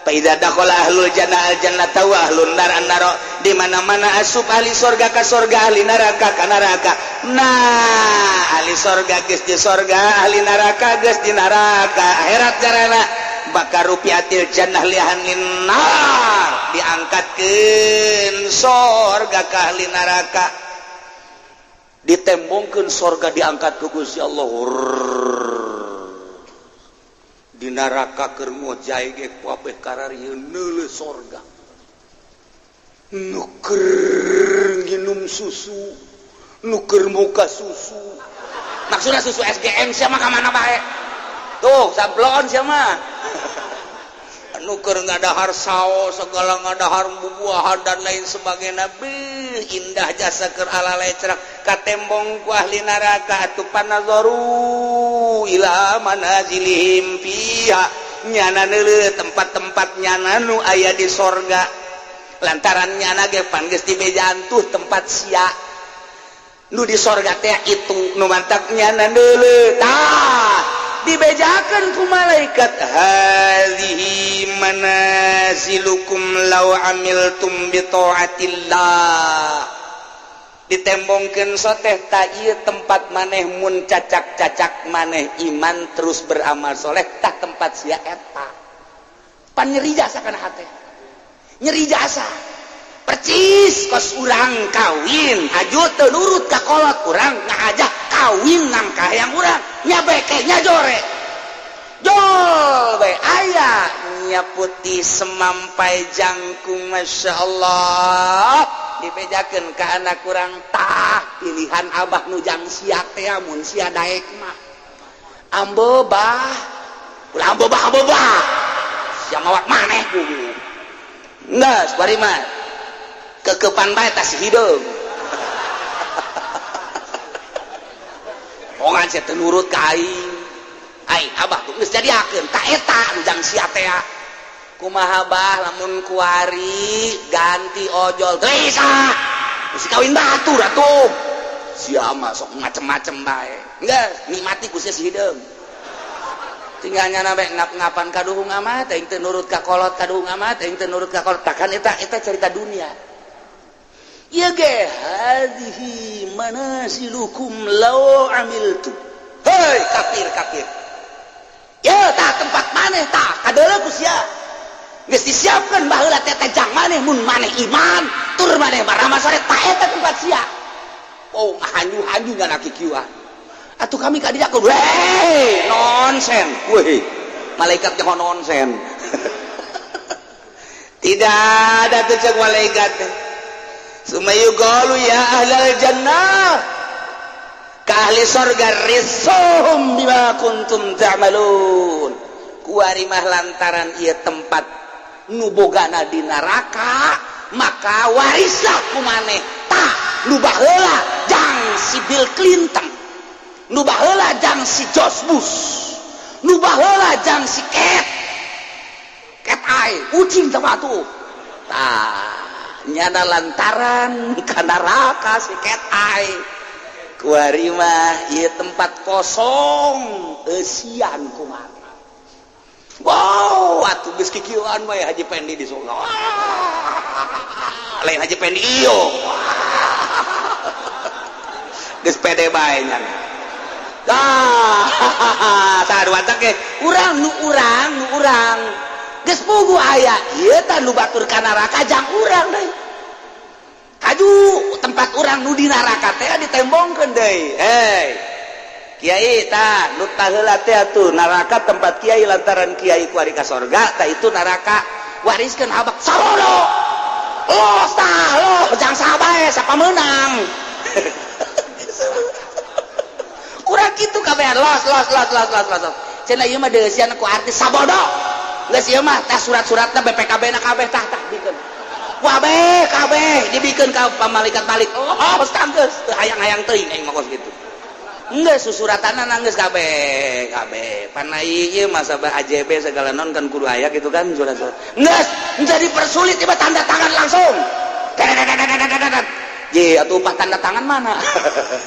Fa idza dakhala ahlul jannah al jannata wa ahlun nar an nar. Di mana-mana asup ahli sorga ka sorga, ahli neraka ka neraka. Nah, ahli sorga geus di sorga, ahli neraka geus di neraka. Akhirat carana bakal rufi'atil jannah li ahlin nar, diangkatkeun sorga ka ahli neraka, ditembongkeun sorga, diangkat ku Gusti Allah di neraka. Keur ngojay ge kabeh kararieun neuleuh sorga. Nu keur nginum susu, nu keur muka susu, maksudnya susu SGM. Siapa ka mana bae tuh sablon, siapa nu keur ngadahar saos segala, ngadahar bubuahan dan lain sebagainya. Beuh, indah jasa keur ala lecrak, katembong ku ahli neraka atuh. Panazaru ila manazilihim fiha, nyana neuleuh tempat-tempat nyana nu aya di sorga, lantaran nyana ge pan geus dibejaan tuh tempat sia nu di sorga teh. Itu nu mantak nyana neuleuh, tah dibejakan ku malaikat, hadhihi manazilukum law amiltum bi taatillah. Ditembongkeun soteh, tah ieu tempat maneh mun cacak-cacak maneh iman terus beramal soleh, tah tempat sia eta. Pan nyeri jasa kana hate, nyeri jasa percis kos urang kawin aju teu nurut ka kolot urang, ngajak kawin nang kahayang urang, nya beke nya jore jol bae aya nya putih semampai jangkung. Masya Allah, dibejakeun ka anak kurang, tah pilihan abah nu jang sia teh mun sia daek mah. Ambo bah, ulah ambo bah, ambo bah sia mawat maneh ku geus bari mah kekepan bae tas hideung ongan sia teu nurut ka aing, aing abah tuh geus jadiakeun ta eta nu jang sia teh. Kumaha bah lamun kuari ganti ojol? Teu bisa, mesti kawin batur atuh. Sia mah sok macem-macem bae. Geus nikmati ku sia si hideung, tinggal nyana bae ngap-ngapan kaduhung amat aing teu nurut ka kolot, kaduhung amat aing teu nurut ka kolot. Takkan eta eta cerita dunia ieu ge, hadhihi manasilukum law amiltu. Hei kafir, kafir ya, tah tempat maneh, tah kadeuleu ku sia geus disiapkeun baheula teh jang maneh mun maneh iman tur maneh baramal soleh, tah eta tempat sia. Oh, ngahanyu-hanyu nyana kikieuan atuh kami ka dinya. Weh, nonsen weh, malaikat nyaho nonsen. Tidak ada tuh cek malaikat. Summa yuqalu ya ahlal jannah, ka ahli sorga, risuhum bima kuntum ta'malun. Kuari mah lantaran ieu tempat nu bogana di neraka, maka warislah ku maneh tah nu baheula jang si Bill Clinton, nu baheula jang si George Bush, nu baheula jang si Cat Cat Eye ucing sama tuh. Tah nyana lantaran ka neraka si Cat Eye, kuari mah ieu tempat kosong eusian ku maneh. Wow, atuh geus kikieuan bae Haji Pendi di surga. Lain Haji Pendi iyo. Geus pede bae nya. Tah, tah dua ge urang nu urang nu urang. Geus puguh aya ieu tah nu batur ka neraka jang urang deui. Kaju tempat urang nu di neraka teh ditembongkeun deui. Hei kiai, tah nu taheula teh atuh neraka tempat kiai, lantaran kiai kuari ka sorga, tah itu neraka wariskeun abak sarono. Los tah lo jang sabae siapa menang. Kurang kitu kabehan, los los los los los los. Cenah ieu mah deusian ku artis sabodo. Geus ieu mah tah surat-suratna BPKB na kabeh, tah tah bikeun. Kabeh kabeh dibikeun ka malaikat balik. Oh, tah geus teu hayang-hayang teuing aing mah kos kitu. Geus susuratanna geus kabeh kabeh. Pan ieu mah sabah AJB segala non kan kudu aya gitu kan surat-surat. Geus jadi persulit tiba tanda tangan langsung. Je atuh upah tanda tangan mana?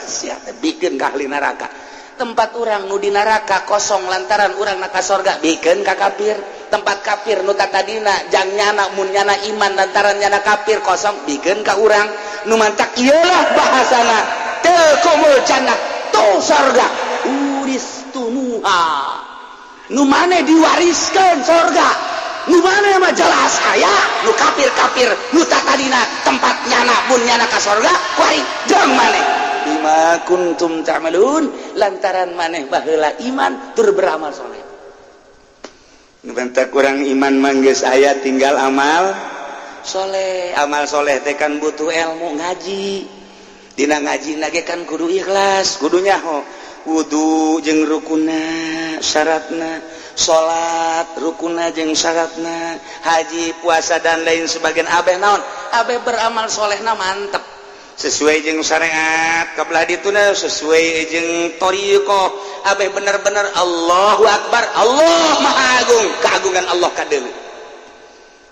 Siapa bikin ka ahli neraka. Tempat urang nu di neraka kosong lantaran urang na ka sorga, bikin ka kafir. Tempat kafir nu tadina jang nyana mun nyana iman, lantaran nyana kafir kosong, bikin ka urang. Nu mantak iyalah bahasana tilkumul jannah, tuh sorga, uristumuha, nu maneh diwariskeun sorga. Nu maneh mah jelas aya nu kafir-kafir nu tadina tempat nyana mun nyana ka sorga kuari jeung maneh, bima kuntum ta'malun, lantaran maneh baheula iman tur beramal soleh. Bentak kurang iman mah geus aya, tinggal amal soleh. Amal soleh teh kan butuh ilmu, ngaji. Dina ngaji nage kan kudu ikhlas, kudu nyaho wudu jeung rukuna syaratna, salat rukuna jeung syaratna, haji, puasa, dan lain sebagian. Abeh naon, abeh beramal solehna mantep. Sesuai jeung syariat kabelah dituna, sesuai jeung thoriqoh, abeh bener-bener Allahu Akbar, Allah Maha Agung, keagungan Allah kadeuleu.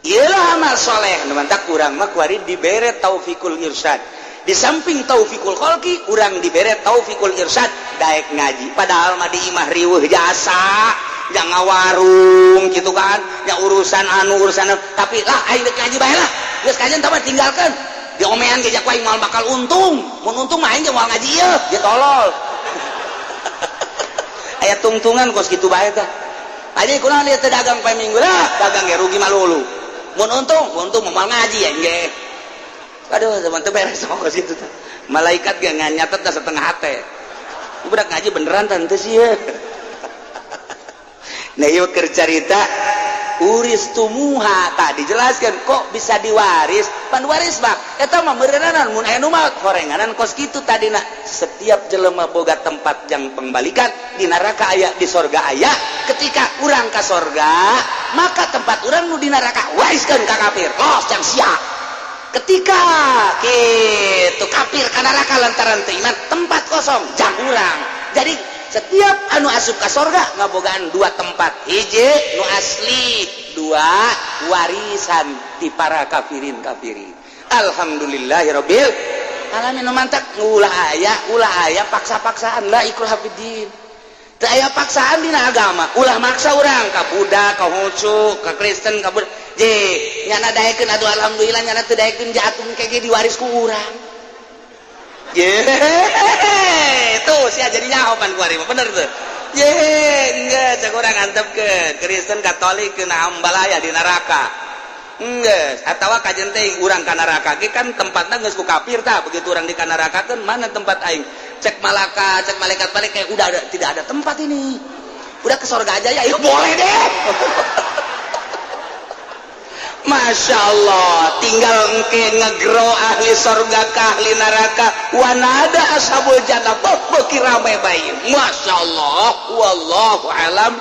Iyalah amal soleh. Nu mantak urang mah kuari dibere taufikul irsyad. Di samping taufikul kholqi, urang dibere taufikul irsyad, daek ngaji. Padahal mah di imah riweuh jasa, jangan warung gitu kan ya, urusan anu urusan anu. Tapi lah aing dek ngaji bae lah, geus kajian tambah tinggalkan diomean ge ku aing moal bakal untung. Mun untung mah aing ge moal ngaji ieu. Dia tolol, aya tungtungan kos kitu bae tah. Aja kunaon dia teu dagang poe Minggu lah, dagang ge rugi malulu. Mun untung, untung moal ngaji ya ge. Aduh, teman teu beres kos kitu tah. Malaikat ge nyatet dah setengah hate. Budak ngaji beneran tante sih ya. Nah, yuk keur carita uristumuha tak dijelaskan kok bisa diwaris. Pan waris mah eta mah meureunana mun aya nu maot horenganan kos kitu tadina. Setiap jelema boga tempat yang pembalikan, di neraka aya, di sorga aya. Ketika urang ka sorga, maka tempat urang nu di neraka wariskeun ka kafir, los jang sia. Ketika gitu kafir ka neraka lantaran teu iman, tempat kosong jang urang. Jadi setiap anu asup ka sorga ngabogaan dua tempat: hiji nu asli, dua warisan di para kafirin kafirin. Alhamdulillahirabbil alamin. Nu mantak ulah aya, ulah aya paksa-paksaan lah, ikrah fiddin. Teu aya paksaan dina agama. Ulah maksa urang ka Buddha, ka Konghucu, ka Kristen, ka Buddha. Je nyana daekeun atuh alhamdulillah, nyana teu daekeun jatuh kege diwaris ku urang. Ye, tuh sia jadi nyaho pan kuari mah bener tuh. Ye, enggak cek urang antepkeun Kristen Katolik kena ambalaya di neraka. Enggeus, atawa kajen teh urang ka neraka ge kan tempatna geus ku kafir tah. Begitu urang di ka neraka kan mana tempat aing? Cek malaka, cek malaikat balik kayak udah ada, tidak ada tempat ini. Udah ke surga aja ya, ya boleh deh. Masya Allah, tinggal engke ngegro ahli sorga ke ahli neraka, wanada ashabul jannah, beuki rame bae. Masya Allah, wallahu alam.